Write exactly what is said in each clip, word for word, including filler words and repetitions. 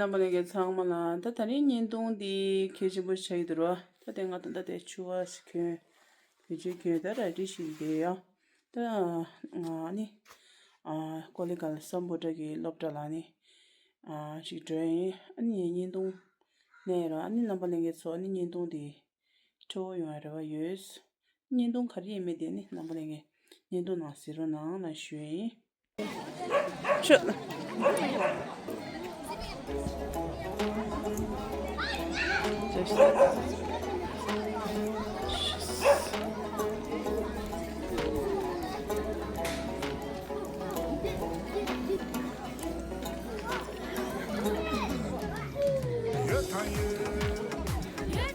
རྣམ་པ་ལྷན་རྒྱས་ཚང་མ་ལ་ད་དེ་རིང་བརྙན་ཐུང་འདི་གལ་ཆེན་པོ་ཞིག་ཆགས་ཀྱི་འདུག་ར། ད་དེ་ང་ད་ལྟ་དེ་ཕྱུ་པ་ཞིག་གྱོན། བེད་སྤྱོད་གྱོན་ད་ར་ཏི་ཤི་དེ་ཡ། ད་ང་ནི་ཨ་ཀོ་ལི་གལ་སམ་བྷོ་ཊ་གི་སློབ་གྲྭ་ལ་ནི་ཨ་ཞིག་འགྲོ་ཡིན། ཨ་ནི་བརྙན་ཐུང་གནང་ར། ཨ་ནི་རྣམ་པ་ལྷན་རྒྱས་ཚོ་ཨ་ནི་བརྙན་ཐུང་དེ་སྤྲོ་བོ་ཡོང་བའི་རེ་བ་ཡོད། བརྙན་ཐུང་ག་རེ་ཡིན་མིན་དེ་ནི་རྣམ་པ་ལྷན་རྒྱས་བརྙན་ཐུང་ནང་གཟིགས་རོགས་གནང་ལ་ཞུ་ཡིན། ཆུ།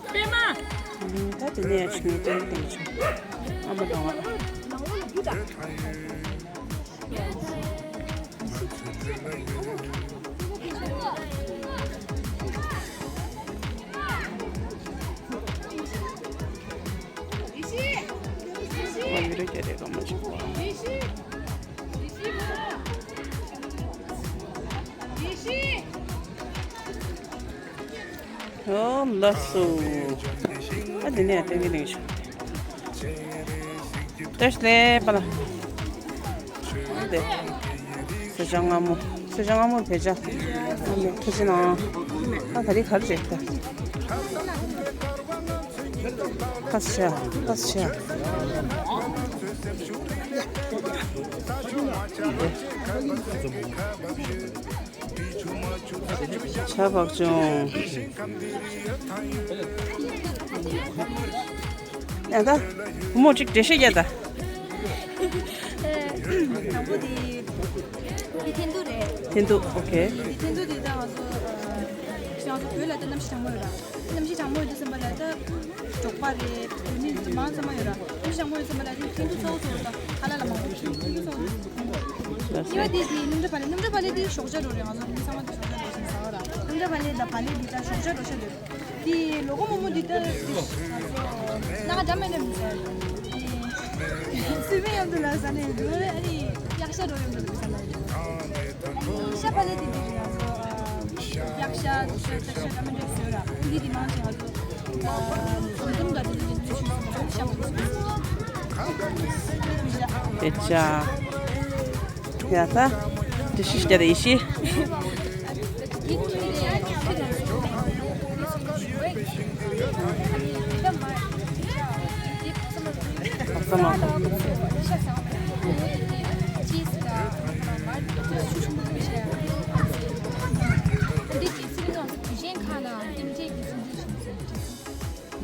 པད་མ། ད་དེ་ནས་ཡར་ཕྱིན་ནས་ཏན་ཏན་བྱུང་། ཨ་མ་དང་། ཨ་ཡུ་རེ་རྒྱ་རེ་རོ་མ་ཆུ་པ། ཨོ་ལགས་སོ། ཨ་འདི་ནས་ཏན་གི་ནས་ཤོག་ཏེ་ཤི་ལེ་པ་ལ། ཨ་འདི། ས་ཆ་སྔ་མོ། ས་ཆ་སྔ་མོ་བེ་ཅ། ཨ་ནི་ཁ་ཅི་ན། ཨ་ག་རི་ག་རི་རེད་ད། ཁ་ཤ། ཁ་ཤ། ཆ་བག་ཅུང་། ཡ་ད། བུ་མོ་གཅིག་འགྲེལ་བཤད་རྒྱག་ད། དང་པོ་དེ། དེ་འཐེན་ཐུག་རེད། འཐེན་ཐུག་ཨོ་ཁེ། དེ་འཐེན་ཐུག་དེ་ད་ང་ཚོ་ཨ། ང་ཚོ་བོད་ལ་ད་གནམ་གཤིས་གྲང་མོ་ཡོད་ར། གནམ་གཤིས་གྲང་མོ་ཡོད་དུས་ཙམ་པ་ལ་ད་འབྲོག་པ་རེད། བོད་མི་མང་ཙམ་མ་ཡོད་ར། གནམ་གཤིས་གྲང་མོ་ཡོད་ཙམ་པ་ལ་ད་འཐེན་ཐུག་གཙོ་བོ་གཙོ་བོ་ད་ཁ་ལག་ལ་མང་པོ་འཐེན་ཐུག་གཙོ་བོ་གཙོ་བོ། གཉིས་པ་དེ་དེ་སྣུམ་འདྲ་བག་ལེབ། སྣུམ་འདྲ་བག་ལེབ་དེ་ཞོགས་ཇ་འགྲོ་རེད། ང་ཚོ་མི་ཚང་མ་དེ་ཞོགས་ཇ་འགྲོ་བཞིན་ཟ་བ་ར། སྣུམ་འདྲ་བག་ལེབ་དང་བག་ལེབ་དེ་ད་ཞོགས་ཇ་འགྲོ་ཤ་འདུག་དེ་ལོ་གོ་མོག་མོག་འདི་ལྟར་དེ་ང་ཚོ་སྣ་ཁ་འདྲ་མི་འདྲ་མི་ཟ་ཡ་རེད། སུས་མེད་ཡོང་དུས་ལ་ཟ་ནས་འདུག་ཨ་ནི་གཡག་ཤ་འགྲོ་ཡོང་དུས་ཟ་ནས་འདུག་ཤ་བག་ལེབ་དེ་འདི་རེད། ང་ཚོ་གཡག་ཤ་ཤ་ཤ་འདྲ་མི་འདྲ་ཟོས་ར། འདི་དེ་མང་ཆེ་ང་ཚོ་འཛོམས་འཛོམས་དང་དེ་འདྲ་དེ་འདྲ་ཞུས་སོང་། ཤ་མང་པོ་ཟོས། དེ་ཅག་ཡ་ད། འགྲེལ་བཤད་རྒྱག་ཡིན་ཤི།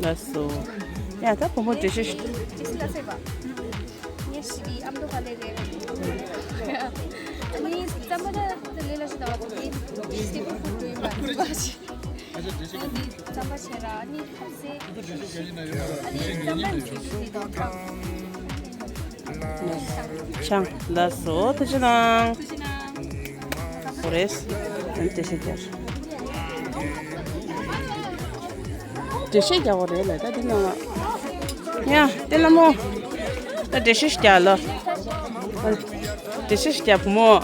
ལགས་སོ། ཡ་ད་བུ་མོ་འགྲེལ་བཤད། ངས་ཞི་བའི་ཨ་མདོ་ག་ལེ་རེད། ཨ་ནི་རྩམ་པ་ད་ལས་ལ་ཞུ་དང་བ་དེ་སྟེགས་བུ་ཕུ་འགྲོ་ཡིན་པ་འདི་པ་ཞིག་ཨ་ནི་རྩམ་པ་བྱས་ར། ཨ་ནི་ཁ་ཟས་ཨ་ནི་རྩམ་པ་མི་ཚེ་ཞུ་དེ་དང་ཁམས། ཆང་ལ་སོ་ཐུ་ཅི་ནང་། ཐུ་ཅི་ནང་། ཨོ་རེད། ཨ་ནི་དེ་ཤེས་རྒྱ། འགྲེལ་བཤད་རྒྱག་དགོས་རེད་ལ་ད་འདི་ནང་ལ། ཡ་དེ་ལ་མོ། ད་འགྲེལ་བཤད་རྒྱག་ལ། འགྲེལ་བཤད་རྒྱག་བུ་མོ།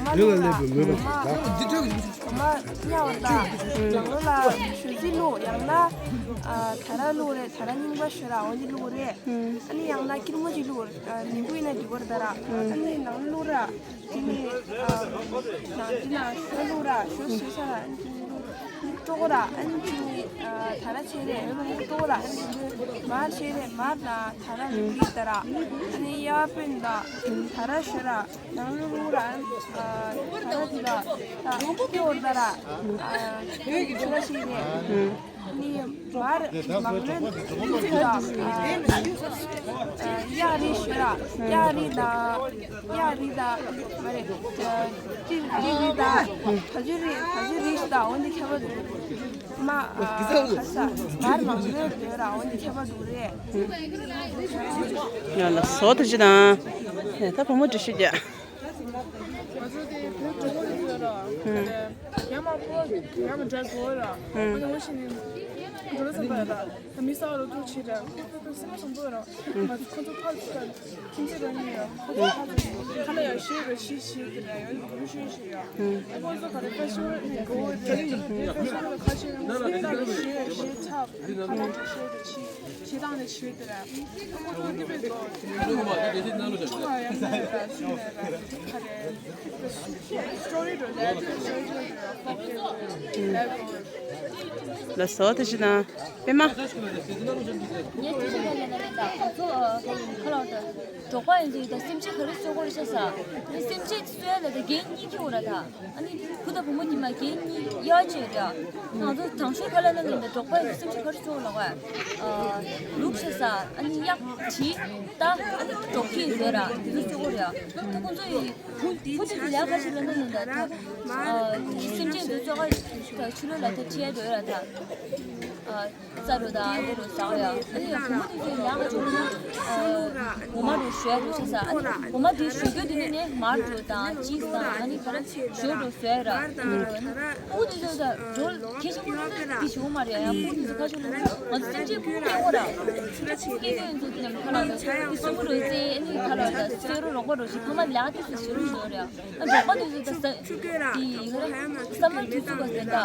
ཨུ། ཨུ། ཨུ། ཨུ། འོ་མ་གཉའ་བ་དང་ནང་ལོགས་ལ་ཞོ་རྩི་བླུགས། ཡང་ན་ཨ་དར་བླུགས་རེད། དར་རྙིང་པ་ཞོ་ར་འོ་འདི་བླུགས་རེད། ཨ་ནི་ཡང་ན་སྐྱིར་མོ་ཅིག་བླུགས། ཨ་ནི་ཉིང་ཁུ་ཡིན་ན་འགྲིག་གི་རེད་ད་ར། ཨ་ནི་ནང་བླུགས་ར། དེ་ནི་ཨ་ནང་འདི་ན་ཞོ་བླུགས་ར། ཞོ་བཟོས་ཚར་ར། ཨ་ནི་དཀྲོག་ར། ཨ་ནི་དེ་ནི་ཨ་དར་བྱས་རེད། ཨ་ནི་དཀྲོག་ར། ཨ་ནི་མར་བྱས་རེད། མར་དང་དར་བླུགས་ཀྱི་ད་ར། ཨ་ནི་གཡའ་དཔོན་དང་དར་ཞོ་ར། ནང་ལོགས་ལ་ཨ་ནི་ཨ་ད་ར་དེ་ལ་ད་སྐྱེ་བོར་ད་ར་ཨ་ཆུ་ར་ཞིག་རེད། ནི་མར་མང་ལོས་ཨ་གཡའ་རི་ཞོ་ར། གཡའ་རི་ད་གཡའ་རི་ད་མ་རེད། ཅི་ཅི་རི་ད་བ་ཅུ་རི་བ་ཅུ་རི་ཞིག་ད་འོ་འདི་ཁྱད་པར་འདུག་མ་ཨ་ཁ་ས་མར་མང་ལོས་ཡོད་ར། འོ་འདི་ཁྱད་པར་འདུག་རེད། ཡ་ལ་སོ་ཐུ་ཅི་དང་། ད་བུ་མོ་འགྲེལ་བཤད་རྒྱག་ང་ཚོ་དེ་བོད་གྲོགས་པོ་ཡོད་ར། ཧུམ། རྒྱ་མ་ ཡང་མི་འདྲ་གོ་ར། ཨ་ནི་འོ་ཞིག་ནི་འགྲོ་ལ་བསམ་པ་ཡ་ར། ད་མི་ས་རོ་ཏུ་ཆི་ར། ཁོ་ཁོ་སེམས་བཟང་པོ་ར། ང་ཁོ་ཚོ་ཕར་ཚུར་ཁྱིམ་མཚེས་ར་ནི་ཡ། ཁོ་ཚོ་ཕར་ཚུར་ཁ་ལ་ཡ་ཤེས་ར་ཤེས་ཤེས་ཀྱི་ར་ཡ་ཡུ་ཤེས་ཤེས་ཡ། ཁོ་ཚོ་ག་རེ་ཁ་ཤེས་ནི་གོ་ར། ཁ་ཤེས་ར་ཤེས་ཁ་ལ་ཤེས་ར་ཤེས་ཁ་ལ་ཤེས་ར་ཤེས། བྱེད་སྟངས་ནི་བྱེད་དེ་ར། ཁོ་ཚོ་འདི་བས་ལོ། ཆུང་བ་ཡང་ན་ར་སུ་ན་ར་ཁ་རེ། སི་ཊོ་རི་འགྲོ་ལས་དེ་ཤོར་ཤོར་ར་ཕོག་གི་ར་ལས་གོ། ལགས་སོ་དེ་བཞིན་ན་པད་མ། ངས་ཅི་ཞིག་ལ་ལས་ན་ལས་ད་ཁོ་ཚོ་ཁ་ལོ་ད་འབྲོག་པ་ཡིན་ཚུལ་ད་སེམས་ཅན་ག་རེ་གསོད་དགོས་རེད་ཤག་ས། ངས་སེམས་ཅན་གསོད་ལ་ད་རྒན་གཉིས་ཀྱི་འོ་ར་ད། ཨ་ནི་བུ་དང་བུ་མོ་གཉིས་མ་རྒན་གཉིས་གཡར་བྱས་ར། ང་ཚོ་དང་ཤོས་ཁ་ལ་ན་ལ་འདི་འབྲོག་པ་ཡི་སེམས་ཤུགས་ཁ་ཤུགས་ལོག་པ། ལུག་ཤ་ཟ། ཨ་ནི་གཡག་བྱི་ད། ཨ་ནི་འབྲོག་ཁྱི་ཟོས་ར། དེ་ཚོ་གཙོ་བོ་རེད། ད་ཁོང་ཚོ་ཡི་བུ་བུ་དེ་ཚོ་ལས་ཁ་ཤུགས་ལ་ན་ལ་འདི་ད། སེམས་ཅན་དེ་ཚོ་ཨ་ད་ཕྱི་ལོགས་ལ་ད་ཁྲིད་ཡ་འགྲོ་ཡ་ར་ད། རྩྭ་རུ་དང་ཨ་རུ་ཟ་ཡ། ཨ་ནི་བུ་མོ་དེ་ཚོ་ཡང་ཨ་ཅུང་ན། འོ་མ་རུ་ཞོལ་རུ་ཆ་ས། ཨ་ནི་འོ་མ་དེ་ཞོལ་རྒྱུ་དེ་ནི་ནི་མར་རུ་དང་ཅིས་དང་ཨ་ནི་ག་རེ་ཞོལ་རུ་ཟོས་ར། ཨ་ནི་ཕུ་དེ་ཚོ་ད་རོལ་ཁེ་ཤི་ཕུ་དེ་དེ་ཞུ་མ་རེད་ཡ། ཕུ་དེ་ཚོ་ཁ་ཤོ་ལ་ང་ཚོ་སེམས་ཅན་ཕུ་དེ་ཨོ་ར། ཕུ་སྐྱེ་དོན་ཚོ་དེ་ནི་ཁ་ལ་ད་དེ་སུ་མུ་རུ་ཙེ་ཨ་ནི་ཁ་ལ་ད་སོ་རུ་རོགས་པ་རུ་ཞིག་ཕ་མ་ལ་དེ་ཚོ་ཞུ་རུ་ཞོལ་ར། ཨ་འབྲོག་པ་དེ་ཚོ་ད་ས་དེ་ཡི་ག་རེ་བསམ་བློ་དེ་ཚོ་ག་ཟེར་ད།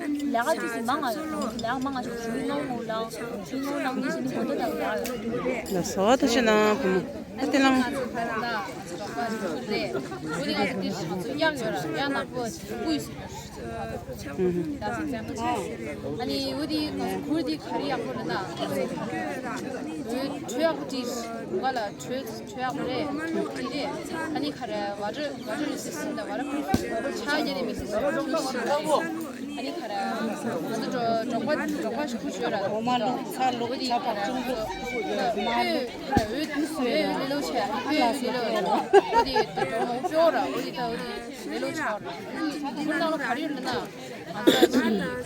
ལས་ཀ་ཅི་ཞིག་མང་ང་ཡོད། ལས་ཀ་མང་ང་ཞིག་ཞུ་ནོ་ངོ་ལང་། ཞུ་ནོ་ལང་ནི་ཞིག་ནི་གོ་ཐོས་དང་ལས་ཀ་ཡོད། ལགས་སོ་ད་ཤི་ན་བུ་མོ་ཨ་ཏི་ལང་། ཨ་ནི་འུ་དི་ང་ཚོ་གུར་དི་ག་རེ་ཡག་པོ་རེད་ན། འོད་འཕྲོ་ཡག་པོ་དེ་ང་ལ་འཕྲོ་འཕྲོ་ཡག་པོ་རེད། དེ་ཨ་ནི་ག་རེ་བ་རི་བ་རི་སི་སི་ན་བ་རི་ཆ་རྒྱ་རེ་མི་སི་སི། ཨ་ནི་ག་རེ། ང་ཚོ་འབྲོག་པ་འབྲོག་པ་ཞིག་ཁུ་ཆོས་ར། འོ་མ་ལུག་ཚ་ལུག་ཚ་བག་ཅུང་ལུག་འོད་འོད་འོད་ལེ་ལོ་ཆེ། འོད་ལེ་ལོ་ཡ། འོ་དེ་ད་འབྲོག་མོ་ཤོ་ར། འོ་དེ་ད་འོ་དེ་ལེ་ལོ་ཆ་ར། ཁུ་ནང་ལ་ག་རེ་ཡོད་ན། ང་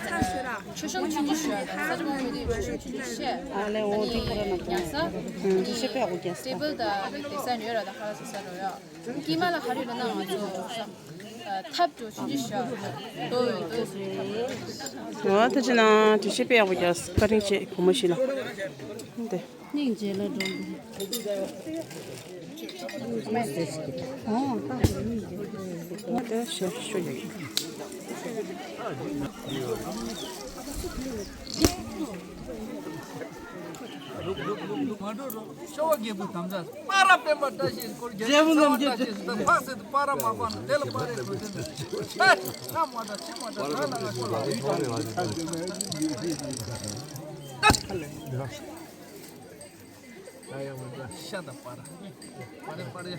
ཚོ་ཆོས་ཤོག་ཆུང་ཆུང་ཞུ་ཡ། ས་ཆུང་ཆུང་དེ་ཆོས་ཤོག་ཆུང་ཆུང་བཤད། ཨ་ལེ་འོ་དེ་ཁོ་ར་ན་ཉ་ས། ཨུ་ཤེས་པའི་འོ་རྒྱ་ས། ཊེ་བལ་དང་དེ་ས་ཡོད་ར། ད་ཧ་ལ་ས་ས་རོ་ཡ། དཀྱིལ་མ་ལ་ག་རེ་ཡོད་ན་ང་ཚོ་ཐབ་ཏུ་ཆུང་ཆུང་ཞུ་ཡ། ཏོ་ཡོད་ཏོ་ཟེར། འོ་ད་ཅི་ན་དུས་ཤེས་པའི་འོ་རྒྱ་ས། བཀའ་དྲིན་ཆེ་བུ་མོ་ཞིག་ལ། འདི། སྙིང་རྗེ་ལ་འགྲོ། འོ་ད་ཞེས་ཞུ་ཡ་ཡིན། ཤོ་བ་རྒྱལ་པོ་དམ་བཅའ། པ་ར་སྤེན་པ་བཀྲ་ཤིས་སྐོར་རྒྱལ་པོ་རྣམས་ཀྱི་བཀྲ་ཤིས་སུ་འཕགས་སེ་དུ་པ་ར་མ་པ་ན་དེ་ལ་པ་རེ་ནོ་དེ་ལ་ཆ་ཆ་ང་མ་འདྲ་ཆེ་མ་འདྲ་ད་ན་ང་ཤོ་ལ་ཡུལ་དང་ཤ་དང་པ་ར་པ་རེ་པ་རེ་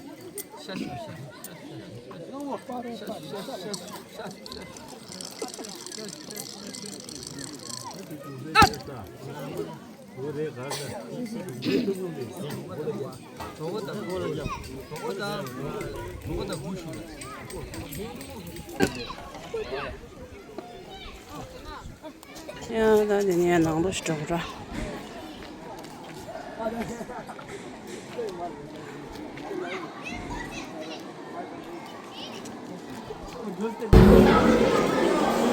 ཤ་ཤ་ཤ་ཤ་ཤ་ཤ་ཤ་ཤ་ཤ་ཤ། ཡང་ད་འདི་ནས་ནང་ལོགས་ཤིག་འགྲོ་དགོས་ར།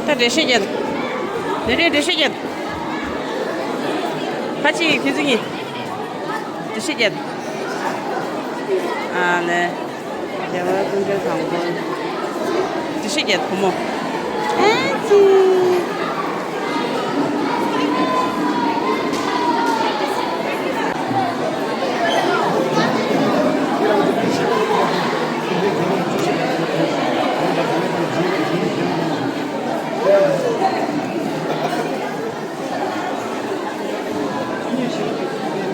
ད་འགྲེལ་བཤད་རྒྱབ། འདི་རེད་འགྲེལ་བཤད་རྒྱབ། ཁ་ཅིག་ཁྱེད་ཚོ་གཉིས་འགྲེལ་བཤད་རྒྱབ། ཨ་ལེ། རྒྱལ་བ་ཀུན་མཁྱེན་དང་པོ། འགྲེལ་བཤད་རྒྱབ་བུ་མོ། ཨེ་ཙི།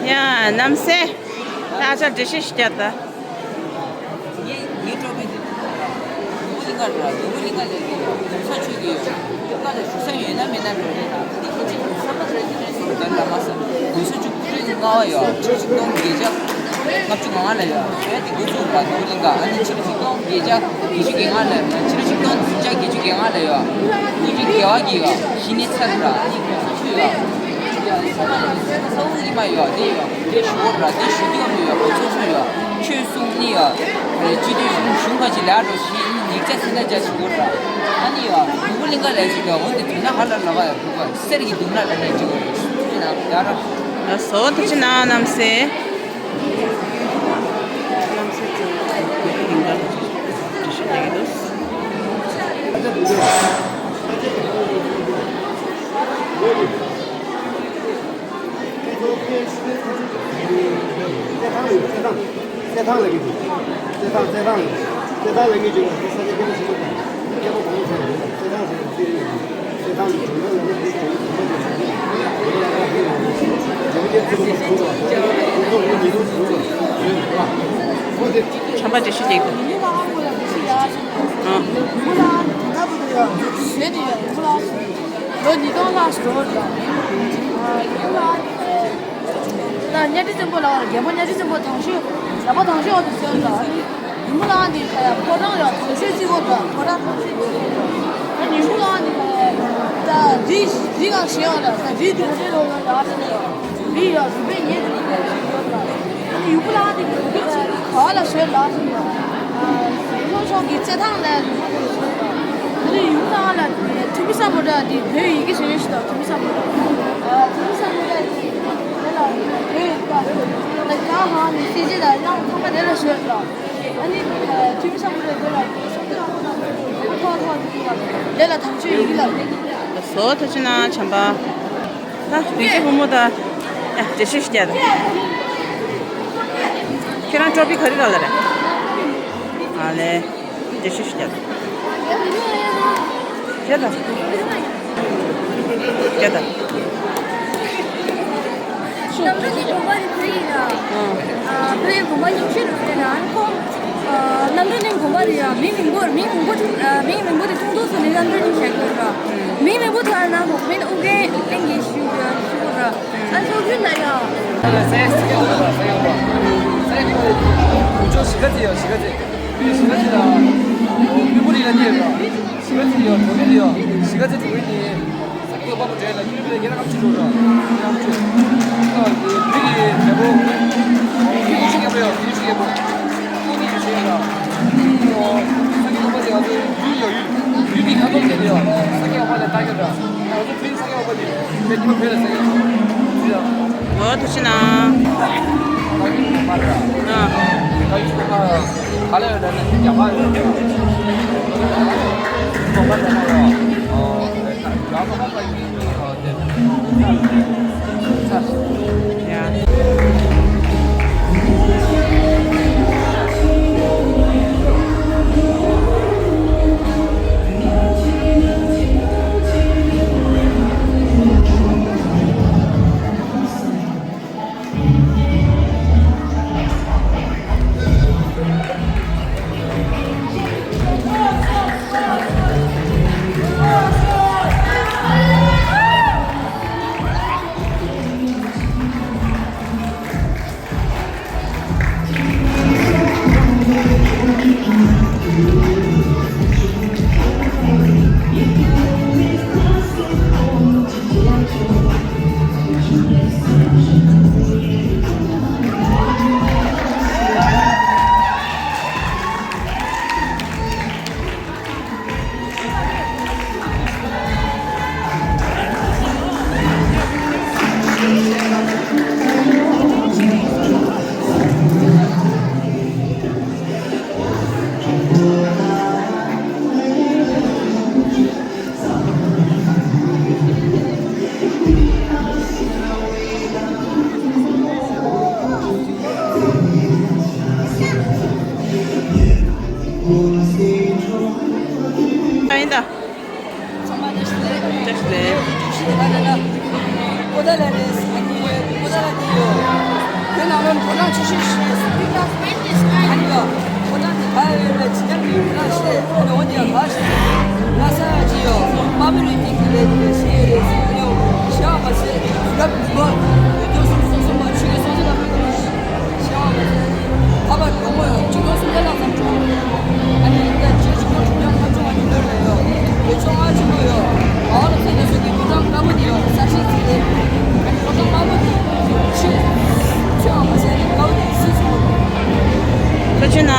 ཡ་རྣམ་སྲས། ད་ཨ་ཅག་འགྲེལ་བཤད་ཞིག་རྒྱབ་ད། ངའི་ངའི་གྲོགས་པོ་དེ་ནོར་བུ་གླིང་ག་རེད། ནོར་བུ་གླིང་ག་ལས་ཀྱི་ཡོད། གོང་ས་མཆོག་གི་ཡོད། གླིང་ག་ལ་བཞུགས་ས་ཡོད་ན་མེད་ན་འགྲོ་རེད་ལ། དེ་ཁོ་ཚོ་བསམ་པ་རེད། དེ་འདྲ་ཞིག་རེད་ལ་མ་ཟད། གོང་ས་མཆོག་སྐུ་ཕྲེང་ལྔ་པ་ཡོད། ཁྲི་ཆིག་སྟོང་བརྒྱད་བརྒྱ་ལྔ་བཅུ་ང་ལྔ་ལ་ཡོད། ཨེ་དེ་འགོ་བཙུགས་པ་ནོར་བུ་གླིང་ག། ཨ་ནི་ཕྱི་ལོ་ཆིག་སྟོང་བརྒྱད་བརྒྱ་བརྒྱད་ཅུ་གྱ་ལྔ་ལ་ཡོད། ཕྱི་ལོ་ཆིག་སྟོང་བདུན་བརྒྱ་བརྒྱད་ཅུ་གྱ་ལྔ་ལ་ཡོད། སྐུ་ཕྲེང་བརྒྱད་པ་གི་ཡོད། གཞི་ནས་ཚར་ར། ཨ་ནི་གོང་ས་མཆོག་ཡོད། ས་ས་འུ་གཉིས་མ་ཡོད་དེ་ཡོད། དེ་ཞུ་བོ་ར་དེ་ཞུ་དུས་བ་མི་ཡོད། གོང་ས་མཆོག་ཡོད། ཆོས་གསུང་གཉིས་ཡོད། སྤྱི་འཐུས་གཞུང་གཞུང་ཁ་ཅིག་ལ་འགྲོ་ཞིག་གཉིས་ ཡིག་ཆ་སེ་ན་ཅ་ཞིག་གོ་ར། ཨ་ནི་ཡ་ཡུམ་བུ་གླིང་ག་ལ་ཞིག་ག་འོན་ཏེ་དུས་ན་ཧ་ལ་ལ་ག་ཡ་བུ་ག་གསེར་གྱི་དུག་ན་ལ་ན་ཅི་གོ་ར། ཡིན་ན་ཡ་ར། ལགས་སོ། ཐུགས་རྗེ་གནང་། རྣམ་སྲས། རྣམ་སྲས་ཚོ་ཡུམ་བུ་གླིང་ག་ལ་འགྲེལ་བཤད་རྒྱག་གི་འདུག་བྱམས་པ་འགྲེལ་བཤད་རྒྱག་གི་འདུག་ཨ། ལོ་ཉིས་སྟོང་ལྷག་ཙམ་འགྲོ་བ་རེད། ཡུམ་ལ་ད་གཉའ་ཁྲི་བཙན་པོ་ལ་རྒྱལ་པོ་གཉའ་ཁྲི་བཙན་པོ་དང་ཤོས་རྒྱལ་པོ་དང་ཤོས་འོག་ཏུ་གསོལ་ལ། ཡུམ་ལ་འདི་ཕོ་བྲང་ལ་ཐང་ཤོས་རྩིག་པོ་འདྲ་ཕོ་བྲང་ཐང་ཤོས་རྩིག་པོ། ཡུམ་ལ་འདི་ད་རི་རི་གང་ཞེས་ཡོང་ལ་ད་རི་འདི་ག་འདྲས་ལོ་ལ་ཡ་ཟེར་ནས་རི་ཡ་རུས་པའི་ཉེ་དུ་ནི་ཡ་ཞིག་ཡོད་ལ། ཨ་ནི་ཡུམ་བུ་ལགས་འདི་ག་ལ་བཟོས་ལགས་ཟེར་ན། ལྷོ་ཕྱོགས་ཀྱི་རྩེད་ཐང་ལ་ཡུམ་བུ་བཟོས་ལགས། ཨ་ནི་ཡུམ་བུ་ལགས་ལ་ཐུ་མི་ས་མུ་དྲ་འདི་བོད་ཡི་གེ་བཟོས་ཡོད་ཤི་ད་ཐུ་མི་ས་མུ་དྲ། ཐུ་མི་ས་མུ་དྲ་འདི་དེ་ལ་བོད་ཡི་གེ་ད་ལ་ཀ་ཧ་ནི་སི་ཇི་ལ་གླང་ཚང་མ་དེ་ལ་བཟོས་ལགས། ཨ་ནི་ཐུ་མི་ས་མུ་དྲ་དེ་ལ་ཐོག་ཐོག་དེ་ལ་དང་ཆོས་ཡི་གེ་ལ། བཟོ་ཐུ་ཆུ་ན་བྱམས་པ། ད་བདེ་སྐྱིད་བུ་མོ་ད། ཨ། འགྲེལ་བཤད་ཞིག་རྒྱག་དང་། ཁྱེད་རང་ཀྲོ་པི་ག་རེ་རག་ལ་རེད། ཨ་ལེ། འགྲེལ་བཤད་ཞིག་རྒྱག་དང་། རྒྱག་དང་། རྒྱག་དང་། གནམ་གྲུ་ནི་དགོན་པ་རེད། བོད་ཡིན་ན། ཨ། བོད་ཡིན་དགོན་པ་ཉུང་ཤོས་རེད་ཟེར་ན་ཨ་ནི་ཁོ། ཨ། གནམ་གྲུ་ནི་དགོན་པ་རེད་ཡ། མི་མང་པོ་མི་མང་པོ་ཐུག་ཨ། མི་མང་པོ་དེ་ཐུག་འདུག་ཟེར་ནས་གནམ་གྲུ་ནི་བྱས་དགོས་ར། མི་མང་པོ་ཐུག་ཨ་ན་ཁོ་མི་ཨུ་གེ་ལེན་གྱི་ཞུ་ཞུ་ར། ཨ་ཚོགས་རྒྱུ་ན་ཡ། ས་ཡ་ས་ཡ་ས་ཡ་ས་ཡ་ས་ཡ་ས་ཡ་ས་ཡ་ས་ཡ། ཞི་ཁ་ཚེ་ཡ། ཞི་ཁ་ཚེ། ཞི་ཁ་ཚེ་ལ། མི་བུ་རི་ལ་ཉེ་ར། ཞི་ཁ་ཚེ་ཡ། གྲོང་ཁྱེར་ཡ། ཞི་ཁ་ཚེ་གྲོང་ཁྱེར་ནི། ས་སྐྱ་པ་པོ་འདྲ་ལ་ཡུལ་ལ་ཡ་ར་ཀམ་ཆུ་འགྲོ་ར། ཡ་ཀམ་ཆུ། ཨ་ནི་མི་གི་རྒྱལ་པོ། ཡུལ་ཆུ་རྒྱལ་པོ་ཡ། ཡུལ་ཆུ་རྒྱལ་པོ། ཨ་ནི་ཡུལ་ཆུ་ཡ་ར། ཨ་ནི་ས་སྐྱ་པ་པོ་དེ་ང་ཚོ་ཡུལ་ཡ། ཡུལ་ཡུལ་གྱི་ཁ་དོག་བྱས་ཏེ་ཡ། ས་སྐྱ་པ་པོ་ལ་ལྟ་རྒྱུ་ར། ང་ཚོ་བོད་ས་སྐྱ་པ་པོ་དེ་བོད་ཀྱི་བོད་ལ་ས་སྐྱ་པ་པོ་ཡ། འོ་ཐུགས་རྗེ་གནང་། ཨ། ག་ལ་ཡོད་ན་རྒྱ་གར་ཡོད་ར། གོང་པ་ལ་ཡོད་ར། ཨོ། རྒྱ་གར་ཡོད་ར། ཡིན་ད། ཚང་མ་བཀྲ་ཤིས་བདེ་ལེགས། བཀྲ་ཤིས་བདེ་ལེགས། བཀྲ་ཤིས་བདེ་ལེགས། ཨ་ནི་པོ་ཏཱ་ལ་རེད། ཨ་ནི་པོ་ཏཱ་ལ་དེ་ཡོད། དེ་ནང་ལ་ཕོ་བྲང་ཆེ་ཤོས་ཤིག་རེད། ཨ་ནི་ཡ། ཕོ་བྲང་དེ་ག་ཡོད་རེད། ཇི་ལྟར་གྱི་ཕོ་བྲང་ཤེས། ཨ་ནི་འོ་དེ་ཡ་ག་ཤེས། ང་ས་ཡ་ཅི་ཡོད། དམར་པོའི་རིགས་ཀྱི་རེད་ཤེས་རེད། ཨ་ནི་ཤེས་པ་ཤེས། རབ་རིབ་པ། དུས་གསུམ་གསུམ་གསུམ་པ་ཆོས་ཀྱི་སྲོག་ཆགས་ལ་ཤེས་པ་མ་ཟད། ཁ་པར་གོང་མ་ཡང་གཅིག་སྟོང་སུམ་བརྒྱ་ལྷག་ཙམ་བྱུང་། ཨ་ནི་ད་ཆོས་ཀྱི་སྐྱོང་ཆུང་ཆུང་ཁ་ཆུང་ཨ་ནི་ལོས་ལ་ཡོད། དེ་ཆུང་ང་ཆེན་པོ་ཡོད། ཨ་ལོ་ཚེ་ལ་སོགས་པའི་དུས་དང་དཀར་པོ་དེ་ཡང་གསར་ཤིང་ཚིག་ལེ། ཨ་ནི་ཁོ་ཚང་དམར་པོ་དེ་ཆོས་ཆོས་ཨ་མ་ཟད་ནི་དཀར་པོ་དེ་སྲིད་གསུམ་པོ། ཁ་ཆུ་ན།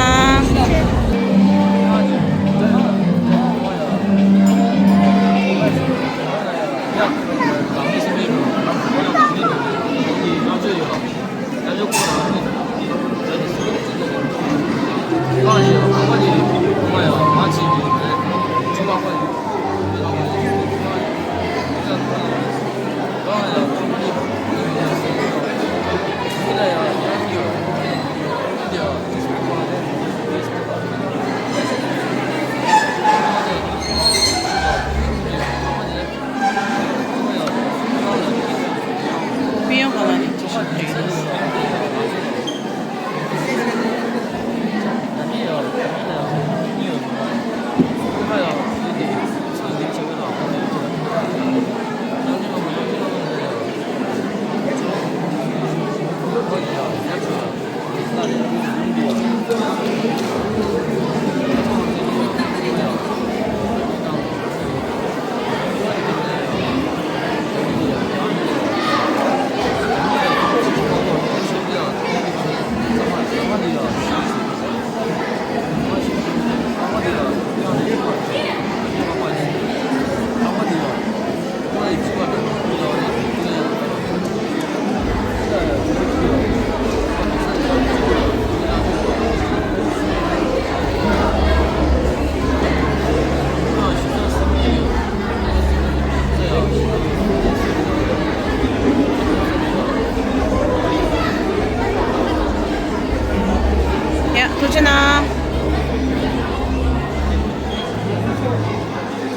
ཐུགས་རྗེ་གནང་།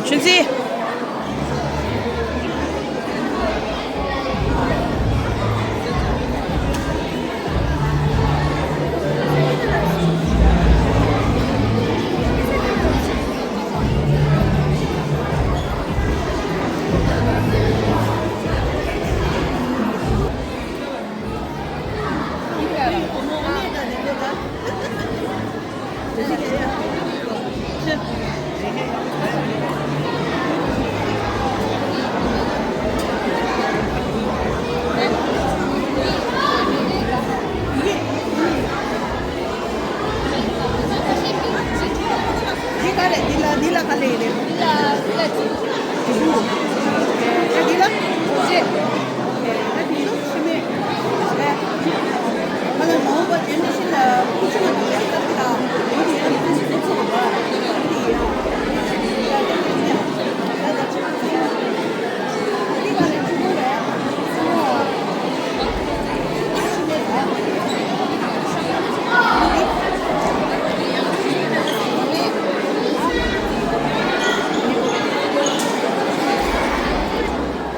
ཆུ་འཛིན། འདི་ག་རེད། འདི་ལ་འདི་ལ་ག་ལེ་རེད། འདི་ལ་འདི་ལ་ཅི། ཨ་འདི་ལ་རྗེ། ཨ་འདི་ལ་ཤི་མེད། ཨ་ལ་མང་པོ་དེ་འདྲ་ཞིག་ལ་ཁུ་ཆུ་མ་དེ་ཡག་ཐག་ཐག་འོ་དེ་ཡང་ཁུ་ཆུ་ཁུ་ཆུ་རེད་པ། འདི་ཡང་ད་དེ་འདྲ་ཞིག་ཡང་ད་ད་ཆུ་ཁུ་ཡང་འདི་ག་ལེ་ཆུ་ཁུ་རེད།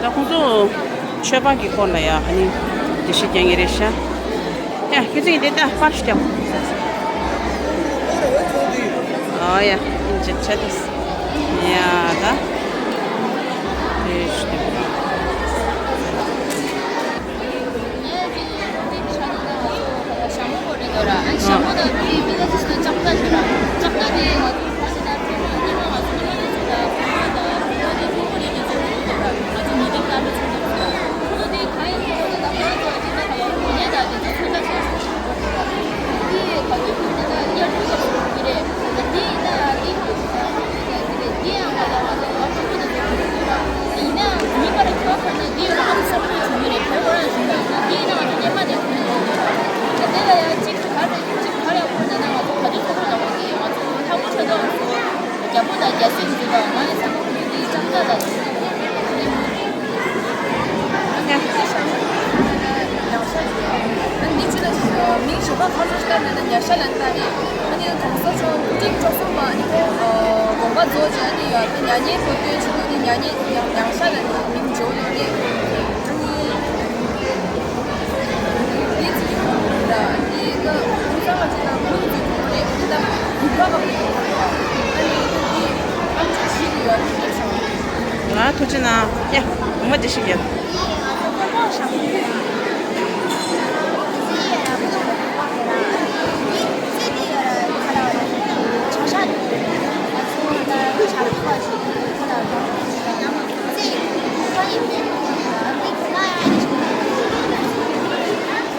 ད་ཁོང་ཚོ་ཆོས་པ་གི་སྐོར་ལ་ཡ་ཨ་ནི་འདི་ཞིག་རྒྱག་གི་རེད་ཤག་ཡ་ཁྱེད་ཚོ་ཡིན་དེ་ད་པར་ཞིག་རྒྱབ། ཨ་ཡ་ཅི་ཆ་དེ་ཡ་ད་དེ་ཞིག་རྒྱབ། ཞྭ་མོ་དང་དེའི་མི་ལ་ཅི་ཞིག་ལ་ལྕགས་རྟ་ཞིག་ལ་ལྕགས་རྟ་དེ་ང་ཚོ་ཕ་སི་ད་ཕེ་མ་ཉི་མ་ང་ཚོ་ཉི་མ་ང་ཚོ་ལ་ཕ་མ་དང་ཕ་མ་དེ་ཕུ་བོ་ལས་ཀྱི་ཚོགས་འདུ་དང་ང་ཚོ་ཉི་མ་ལྟ་འདྲ་ཚོགས་འདུ་ཚོགས་ཁོ་ཚོ་དེ་ག་ཡིན་ཁོ་ཚོ་ད་ཁོ་ཚོ་ཅི་ད་ཁ་ལོ་ཁོ་ཉལ་ད་དེ་ཚོ་ཚོགས་ད་ཚོགས་ཚོགས་དེ་ག་དུས་ཁོ་ཚོ་ད་དབྱར་དུས་སྐབས་སུ་ཁོ་ཚོ་དེ་རེད། དེ་ཡིན་ན་དེ་ཁོ་ཚོ་ད་ཁོ་ཚོ་ད་དེ་རེད། དེ་ཡང་ང་ད་ང་ད་ང་ཕྲུ་གུ་དེ་ཚོ་ཁོ་ཚོ་ད་ཡིན་ན་ཉིན་པར་ཁྱོ་ག་ན་དེ་ང་ཚོ་ས་ཁུལ་ཚོ་མི་རེད། བོད་ཁོ་རང་བཞིན་ད་ཡིན་ན་དེ་ཡིན་ན་ང་ཚོ་སྐྱེས་པ་དེ་ཁོ་ཚོ་ད་དེ་ལ་ཡང་གཅིག་ག་རེ་གཅིག་ག་རེ་ཁོ་ད་ན་ང་ཚོ་ག་དུས་ཚོགས་འདུ་ལ་འོང་གི་ང་ཚོ་ཐང་པོ་ཆ་ཚང་ཚོ་རྒྱ་པོ་དང་རྒྱ་སེ་གི་འདུག་ང་ཡི་ས་ཁུལ་དེ་ལྕགས་རྟ་དང་དེ་ཚོ་ཡིན་ཡང་ཤ་ཡང་ཤ་ཡང་ཨ་ནི་ཅི་ལ་མིང་གཞན་པ་ཁ་ལོ་ཤ་ལ་ན་ཉ་ཤ་ལ་ན་ད་རེད། ཨ་ནི་གོང་ས་མཆོག་སྐུ་ཕྲེང་བཅུ་གསུམ་པ་ཨ་ནི་དགོངས་པ་རྫོགས་རྗེས་ཨ་ནི་ཡ་ད་མྱ་ངན་གུས་འདུད་བྱེད་དུས་ཨ་ནི་མྱ་ངན་ཡང་ཡང་ཤ་ལ་ནི་མིང་བརྗེ་བོ་ལོ་རེད། ཨ་ནི་འདི་ཚིག་ར་འདི་ལ་ཁུ་ཚང་ལ་ཅི་ད་ཁུ་ཚིག་ཁུ་རེད། འདི་ད་ཁུ་ཁ་ག་ཨ་ནི་འདི་ཨམ་ཅོག་ཞིག་ཡོད་ཨ་ནི་འདི་ཤ། ང་ཐུགས་རྗེ་གནང་། ཡ་ངོ་མ་འདི་ཞིག་ཡོད།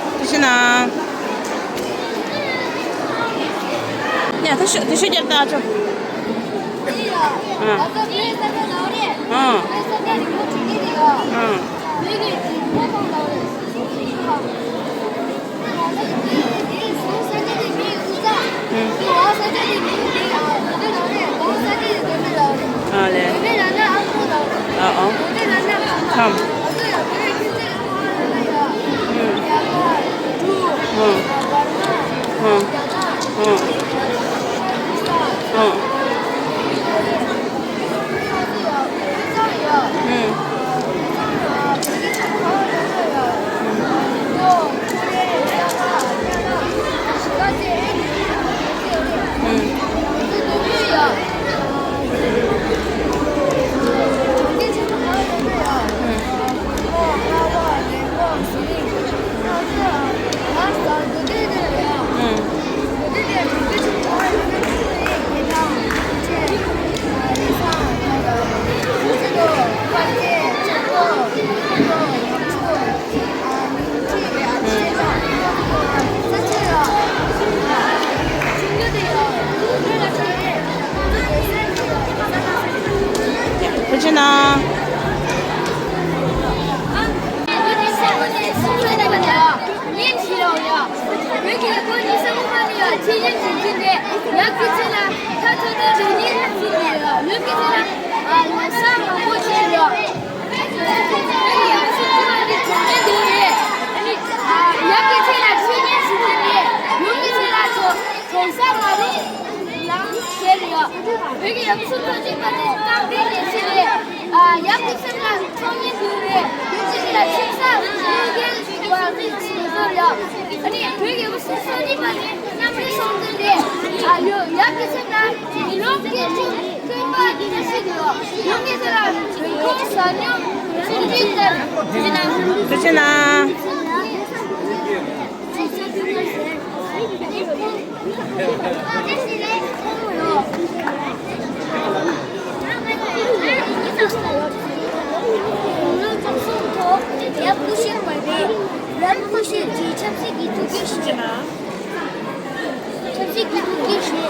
ཐུགས་རྗེ་གནང་། ཡ་ད་ཤོ་ད་ཤོ་རྒྱབ་ད་ཨ་ཅོ། ཨ། ཨ། ཨ། ཨ་ལེ། ཨ་ཨ། ཁམ། ཨ། ཨ། ཨ། ཨ། ཐུགས་རྗེ་གནང་། ས་མ་རུ་ལམ་ཞེས་རེད་ཡོད། བོད་ཀྱི་ཡག་སུ་ཐོག་གཅིག་པ་དེ་རྐང་པའི་ལས་བྱེད་རེད། ཨ་ཡག་གི་སེམས་ལ་ཚོང་གཉེར་དགོས་རེད། ཡུལ་གཅིག་ལ་ཆིབས་ས་གཉིས་ཀའི་བ་རིགས་བྱེད་དགོས་ཡོད། ཨ་ནི་བོད་ཀྱི་ཡག་སུ་ཐོག་གཅིག་པ་དེ་མཉམ་འབྲེལ་ཚོགས་འདུ་རེད། ཨ་ཡོད་ཡག་གི་སེམས་ལ་མི་ལོག་གི་ཆིབས་ཀུན་པ་དེ་འདྲ་ཞིག་ཡོད། ཡོང་གི་ཚེ་ལ་ཁོང་ཟ་སྙོམས་ཚུལ་ཁྲིམས་ལྟར་ཐུགས་རྗེ་གནང་། ཐུགས་རྗེ་གནང་། ཆབ་སྲིད་ཀྱི་ཐུགས་བསྐྱེད་ཞུ། ཆབ་སྲིད་ཀྱི་ཐུགས་བསྐྱེད་ཞུ།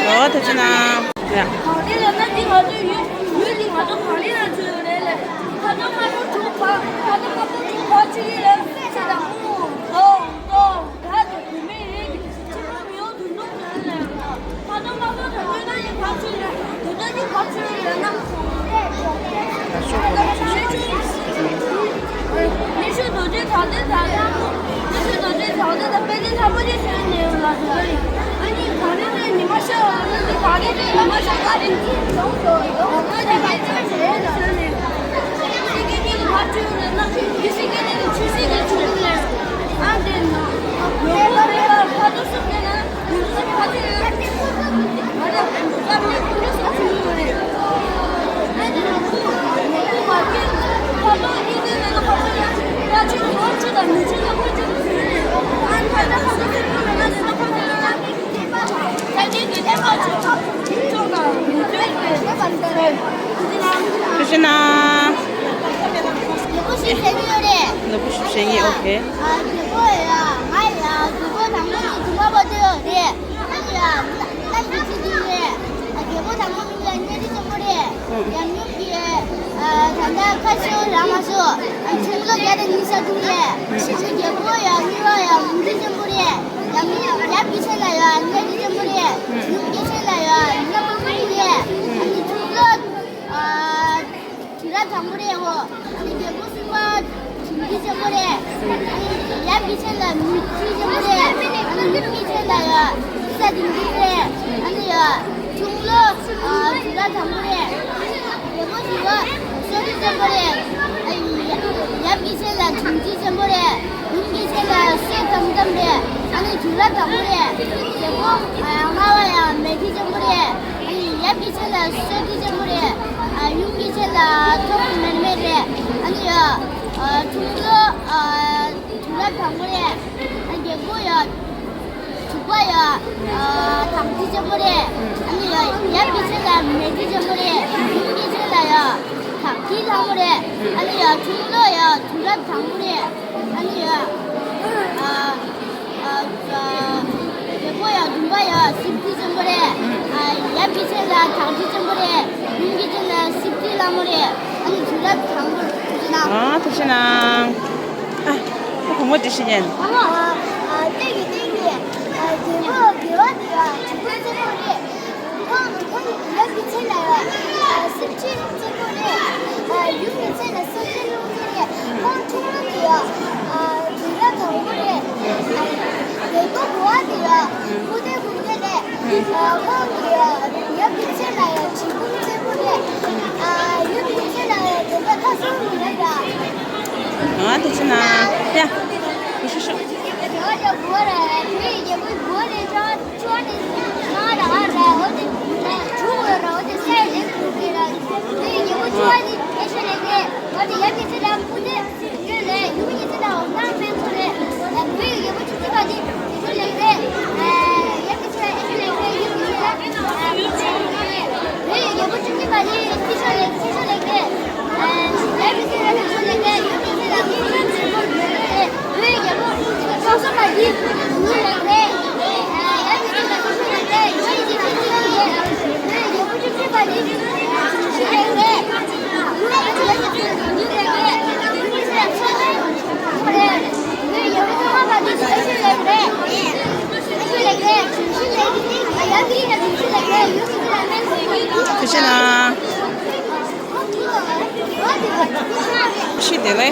ཨོ་ཐུགས་རྗེ་གནང་། ཡ། གངས་ལྡན་ལ་ན་འདི་ང་ཚོའི་ཡུལ། ཡུལ་འདི་ང་ཚོ་གངས་ལྡན་ལ་ཚུད་ཡོད་རེད་ལ། ཁ་སང་ཁ་སང་དྲུག་པ། ཁ་སང་ཁ་སང་དྲུག་པ་ཆུ་ཡུལ་ལ་ཚེ་དང་དབུ། ལོ། ལོ། ད་དུ་བུད་མེད་རེད་ཀྱི་ཁྱིམ་ཚང་མི་ཡོང་དུ་འདུག་ཟེར་ནས། ཁ་སང་ཁ་སང་དྲུག་པའི་ནང་ཡང་ཁ་ཆུ་ཡོད། དུ་ད་ཀྱི་ཁ་ཆུ་ཡོད་ན། ད་ཤོག་གོ་ལ་ཆུ་ཤོག་ཆུ་ཡོད། ཉི་ཤུ་རྡོ་རྗེ་གྲགས་ལྡན་དང་། ཉི་ཤུ་རྡོ་རྗེ་གྲགས་ལྡན་དང་དཔལ་ལྡན་ལྷ་མོ་ཆེ་ཟེར་ནས་ཡོད་ལ་དུ་ད་ཡིན། ཨ་ནི་གངས་རི་ནས་ཉི་མ་ཤར་བ་ནི་གངས་རི་ནས་ཉི་མ་ཤར་བ་རེད། ཡོང་དུ་ཡོང་དུ་ད་ཡིན་ཟེར་ནས། ཐུགས་རྗེ་གནང་། ལུས་པོ་ཞིག་བྱེད་ཀྱི་ཡོད་རེད། ལུས་པོ་ཞིག་བྱེད་ཀྱི། ཨོ་ཁེ། ཨ་རྒྱལ་པོ་ཡ། ང་ཡ་རྒྱལ་པོ་དང་པོ་ནི་དུ་མ་བ་དེ་ཡོད་རེད། ཨ་ཡ་ལྟ་ཞིག་བྱེད་ཀྱི་ཡོད་རེད། ཨ་རྒྱལ་པོ་དང་པོ་མིང་ལ་གཉའ་ཁྲི་ཆེན་པོ་རེད། ཡང་མིང་གི་ཨ་ད་ལྟ་ཁ་ཤོ་ར་མ་ཤོ། ཨ་ཆུང་ལོ་བརྒྱ་དང་ཉི་ཤུ་རྩ་དྲུག་རེད། ཨ་རྒྱལ་པོ་ཡ་མི་བ་ཡ་མུ་ཁྲི་ཆེན་པོ་རེད། ཡང་མིང་ཡབ་ཀྱི་མཚན་ལ་ཡ་གཉའ་ཁྲི་ཆེན་པོ་རེད། ཡུམ་གྱི་མཚན་ལ་ཡ་ལྷ་མོ་སྔོན་པོ་རེད། ཨ་ནི་ཆུང་ལོ་ཨ་དུས་རབས་དང་པོ་རེད་འོ། ཨ་ནི་རྒྱལ་པོ་གསུམ་པ་བྱིན་གྱིས་ཆེན་པོ་རེད། ཨ་ནི་ཡབ་ཀྱི་མཚན་ལ་མིག་ཆུ་ཆེན་པོ་རེད། ཨ་ནི་ཡུམ་གྱི་མཚན་ལ་ཡ་ས་སྡིངས་རྡིང་རེད། ཨ་ནི་ཡ་ཆུང་ལོ་ཨ་དུས་རབས་དང་པོ་རེད། རྒྱལ་པོ་བཞི་པ་གསོན་པོ་ཆེན་པོ་རེད། ཨ་ནི་ཡབ་ཀྱི་མཚན་ལ་བྱིན་གྱིས་ཆེན་པོ་རེད། ཡུམ་གྱི་མཚན་ལ་གསེར་དམ་དམ་རེད། ཨ་ནི་དུས་རབས་དང་པོ་རེད། རྒྱལ་པོ་ཨ་ལྔ་པ་ཡ་མེ་ཁྲི་ཆེན་པོ་རེད། ཨ་ནི་ཡབ་ཀྱི་མཚན་ལ་གསེར་ཁྲི་ཆེན་པོ་རེད། ཨ་ཡུམ་གྱི་མཚན་ལ་ཐོག་མེར་མེར་རེད། ཨ་ནི་ཡ་ཨ་ཆུང་ལོ་ཨ་དུས་རབས་དང་པོ་རེད། ཨ་རྒྱལ་པོ་ཡ་དྲུག་པ་ཡ་ཨ་དྭངས་ཁྲི་ཆེན་པོ་རེད། ཨ་ནི་ཡ་ཡབ་ཀྱི་མཚན་ལ་མེ་ཁྲི་ཆེན་པོ་རེད། ཡུམ་གྱི་མཚན་ལ་ཡ་དྭངས་ཁྲི་ལྷ་མོ་རེད། ཨ་ནི་ཡ་ཆུང་ལོ་ཡ་དུས་རབས་དང་པོ་རེད། ཨ་ནི་ཡ་ཨ། ཨ་ཨ་རྒྱལ་པོ་ཡ་བདུན་པ་ཡ་སྲིད་པའི་ཆེན་པོ་རེད། ཨ་ཡབ་ཀྱི་མཚན་ལ་དྭངས་ཁྲི་ཆེན་པོ་རེད། ཡུམ་གྱི་མཚན་ལ་སྲིད་པའི་ལྷ་མོ་རེད། ཨ་ནི་དུས་རབས་དང་པོ་ཐུགས་རྗེ་གནང་། ཨ་ཐུགས་རྗེ་གནང་། ཨ་ཁོ་བུ་མོ་འདྲི་ཤེས་ཉན། ཨ་མ་ཨ་ཨ་ལྟོས་ཀྱི་ལྟོས་ཀྱི། ཨ་རྒྱལ་པོ་རྒྱལ་བ་དེ་ཡ་དྲུག་པ་ཆེན་པོ་རེད། ཁོང་ཁོང་ཡབ་ཀྱི་མཚན་ལ་ཡ་སྲིད་ཁྲི་ཆེན་པོ་རེད། ཡུམ་གྱི་མཚན་ལ་སྲིད་ཁྲི་ལྷུན་གྱིས་རེད། ཁོང་ཆུང་མ་དེ་ཡ་དུས་རབས་དང་པོ་རེད། རྒྱལ་པོ་བུ་བ་དེ་ཡ་ཕུ་ཏའི་བུ་ངེ་རེད། ཁོང་གི་ཡབ་ཀྱི་མཚན་ལ་ཡ་བྱིའུ་ཆེན་པོ་རེད། ཡུམ་གྱི་མཚན་ལ་ཡ་དེ་འདྲ་ཁ་སང་མི་རེད་ཡ། ཨ་དེ་ཚོ་ན་ཡ་ཁུ་ཤུ་ཤུ། རྒྱལ་བ་ཡ་བུ་བ་ར་བུ་ཡི་རྒྱལ་པོའི་བུ་བ་རེད་ཅང་། ཆུ་བ་དེ་ང་ར་ཨ་ར་འོ་དེ་ཆུ་བ་ར་འོ་དེ་སའི་ལེབ་ཀྱི་ར། དེ་ཉི་མ་ཆུ་བ་དེ་ཨེ་ཤ་ལེབ་རེད། འོ་དེ་ཡབ་ཀྱི་ཚེ་ལ་ཕུ་ཏེ་ཡོད་ལེ། ཡུམ་གྱི་ཚེ་ལ་འོ་ན་སྨན་ཁུ་རེད། བུ་ཡི་རྒྱལ་པོ་ཆུ་ཚིག་པ་དེ་ཆུ་ལེབ་རེད། ཡབ་ཀྱི་ཚེ་ལ་ཨེ་ཤ་ལེབ་རེད། ཡུམ་གྱི་ཚེ་ལ་ ཤི་ན། ཤི་དེ་ལེ།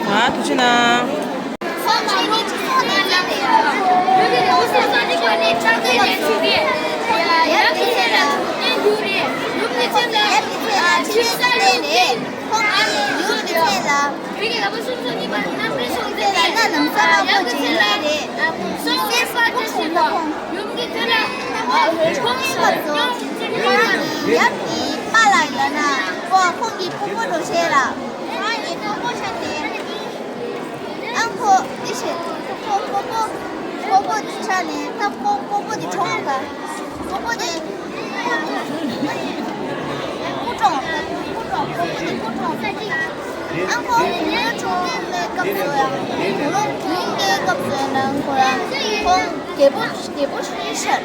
ཨ། ཐུགས་རྗེ་གནང་། ཡབ་ཀྱི་པཱ་ལགས་ལབ་ན་ཁོ་ཁོང་གི་ཕུ་བོ་འགྲོ་ཤེས་ལ། ཁོ་རང་གི་ཕུ་བོ་ཤ་ནས། ཨ་ཁོ་འདི་ཤེས། ཁོ་ཁོ་བོ་ཁོ་བོ་འདི་ཤ་ནས་ད་ཁོ་ཁོ་བོ་འདི་གྲོངས་ད། ཁོ་བོ་དེ་སྐུ་གྲོངས། སྐུ་གྲོངས། ཁོ་བོ་དེ་སྐུ་གྲོངས། ཨ་ཁོ་ཁོ་ཆུང་དུས་ནས་སྐབས་སུ་ཡང་ཁོ་རང་ཁོང་གི་སྐབས་སུ་ཡང་ཁོ་རང་ཁོང་རྒྱལ་པོ་རྒྱལ་པོ་ཤི་ཤར།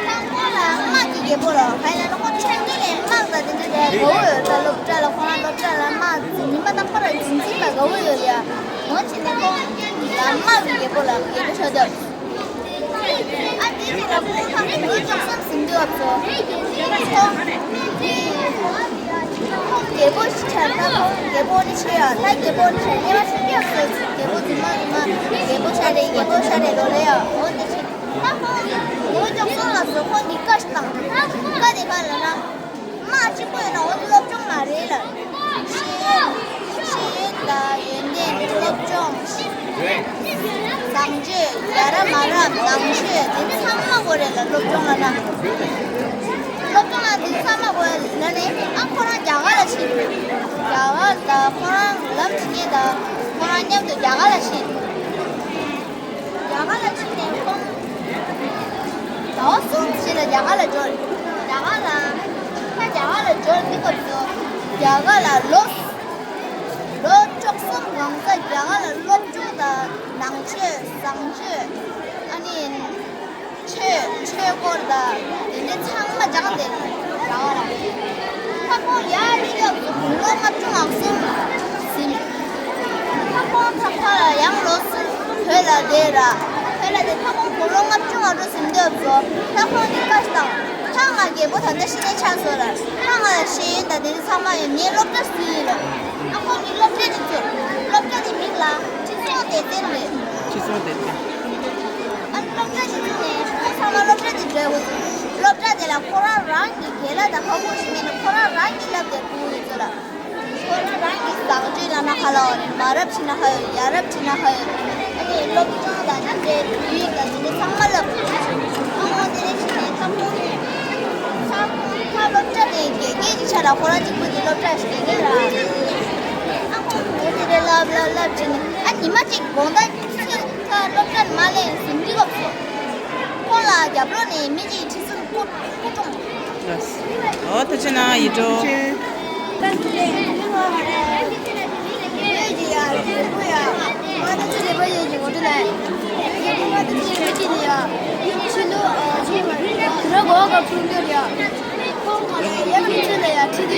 ཁོང་ཁོ་ལ་དམག་གི་རྒྱལ་པོ་ལ་ག་ཡིན་ན་ཁོ་ཆུང་དུས་ནས་དམག་དང་དེ་འདྲ་དེ་དགའ་བོ་ཡོད། ད་སློབ་གྲྭ་ལ་ཁོ་རང་སློབ་གྲྭ་ལ་དམག་ཉི་མ་དང་པོ་ར་འཛིན་འཛིན་པ་དགའ་བོ་ཡོད་ཡ། འོ་བྱས་ནས་ཁོང་ལ་དམག་གི་རྒྱལ་པོ་ལ་རྒྱལ་པོ་ཤར་འདུག་ཨ་དེ་དེ་ལ་ཁོང་ཁ་ཁོང་ལ་ལྕོགས་སམ་ཟིན་འདུག་ཨ་ཚོ། ཁོང་ཁོང་རྒྱལ་པོ་ཞིག་ཆགས་ན་ཁོང་རྒྱལ་པོ་ནི་ཆེ་ཡ། ད་རྒྱལ་པོ་ནི་ཆེ་ཉེ་བ་ཞིག་ཡོད་ཚོ། རྒྱལ་པོ་རྫུན་མ་རྫུན་མ་རྒྱལ་པོ་ཤ་རེད། རྒྱལ་པོ་ཤ་རེད་ལོ་ལེ་ཡ། འོ་དེ་ཆེ། ད་ཁོང་ལོ་ལྕོགས་སམ་ལ་ཚོ་ཁོང་གི་བཀའ་ཞིག་བཏང་། བཀའ་དེ་ག་ལ་ན། དམག་གཅིག་པོ་ཡིན་ན་འོ་དེ་སློབ་སྦྱོང་མ་རེད་ལ། ཤེས་ཡོན། ཤེས་ཡོན་དང་ཡོན་ཏན། སློབ་སྦྱོང་། བཟང་སྤྱོད། ཡ་རབས་མ་རབས། ནང་ཆོས། དེ་ཚང་མ་དགོས་རེད་ལ། སློབ་སྦྱོང་ལ་ན། སློབ་སྦྱོང་ལ་དེ་ཚང་མ་དགོས་ལ་ནི་ཨ་ཁོ་རང་རྒྱ་གར་ལ་ཕྱིན། རྒྱ་གར་ལ་ཁོ་རང་ལམ་ཁྲིད་མཁན་དང་ཁོ་རང་མཉམ་དུ་རྒྱ་གར་ལ་ཕྱིན། རྒྱ་གར་ལ་ཕྱིན་ནས་ཁོང་ཟླ་བ་གསུམ་ཕྱིན་ལ་རྒྱ་གར་ལ་འབྱོར། རྒྱ་གར་ལ་ད་རྒྱ་གར་ལ་འབྱོར་དུས་སྐབས་སུ་རྒྱ་གར་ལ་ལོ་ལོ་བཅུ་གསུམ་གང་ས་རྒྱ་གར་ལ་སློབ་སྦྱོང་དང་ནང་ཆོས་བཟང་སྤྱོད། ཨ་ནི་ཆོས་ཆོས་སྐོར་དང་དེ་འདྲ་ཚང་མ་སྦྱངས་ཏེ་རྒྱ་གར་ལ། ད་ཁོང་ཡར་སླེབས་སྐབས་སུ་དགུང་ལོ་ལྔ་བཅུ་ང་གསུམ་ཟིན། ད་ཁོང་ཐབ་ཁ་ལ་ཡང་ལོ་གསུམ་བོད་ལ་བསྡད་ར། བོད་ལ་བསྡད། ད་ཁོང་དགུང་ལོ་ལྔ་བཅུ་ང་དྲུག་ཟིན་དུས་སུ་ད་ཁོང་གིས་བཀའ་བཏང་། ད་ང་རྒྱལ་པོ་ད་ལྟ་ཤི་ནས་ཆགས་སོང་ལ། ད་ང་ལ་ཤེས་ཡོན་དང་དེ་ཚོ་ཚང་མ་ཡོད། ངའི་སློབ་གྲྭ་བཙུགས་ཡོད་ལ། ད་ཁོང་གིས་སློབ་གྲྭ་དེ་བཙུགས། སློབ་གྲྭ་དེ་མིང་ལ་ཁྲི་སྲོང་ལྡེ་བཙན་རེད། ཁྲི་སྲོང་ལྡེ་བཙན། ཨ་ནི་སློབ་གྲྭ་ཞིག་བཙུགས་ནས་ཁོ་ཚང་མ་སློབ་གྲྭ་དེ་འགྲོ་དགོས་འདུག་སློབ་གྲྭ་དེ་ལ་ཁོ་རང་རང་གི་རྒན་ལགས་དང་ཕ་བུ་ཞིག་མེད་ནས་ཁོ་རང་རང་གིས་བསླབས་ཏེ་འགྲོ་དགོས་ཡོད་ཚོད་ལ། ཁོ་རང་རང་གིས་བཟང་སྤྱོད་བསླབ་ན་ཁ་ལ་བ་རེད། མ་རབས་ཕྱིན་ན་ཁ་ཡོད། ཡ་རབས་ཕྱིན་ན་ཁ་ཡོད། ཨ་ནི་སློབ་སྦྱོང་དང་དེ་འདྲའི་བོད་ཡིག་དང་དེ་འདྲ་ཚང་མ་བསླབས། ཨ་ཁོ་དེ་ནས་ཕྱིན་ནས་ཁ་ཁོ་ཁ་ཁ་སློབ་གྲྭ་ནས་དགེ་རྒན་གྱི་ཆ་ལ་ཁོ་རང་གཅིག་པུ་ནས་སློབ་གྲྭ་ཞིག་དགེ་རྒན་ར། ཨ་ཁོ་དེ་འདྲ་བསླབས་བསླབས་བསླབས་ཕྱིན་ནས་ཨ་ཉི་མ་གཅིག་དགོང་དག་ཁ་སློབ་གྲྭ་ནས་མར་སླེབས་ཟིན་དུས་སྐབས་སུ། ཁོང་ལ་རྒྱབ་ལོགས་ནས་མི་གཅིག་གིས་གྲི་གུ་སྐུ་སྐུ་འཁྲུངས། ཨོ་ཐུགས་རྗེ་གནང་ཡིད་སྤྲོ། ཁོང་ང་ལ་ཡབ་ཀྱི་ཚུལ་ལ་ཡ་ཁྲིད་དེ།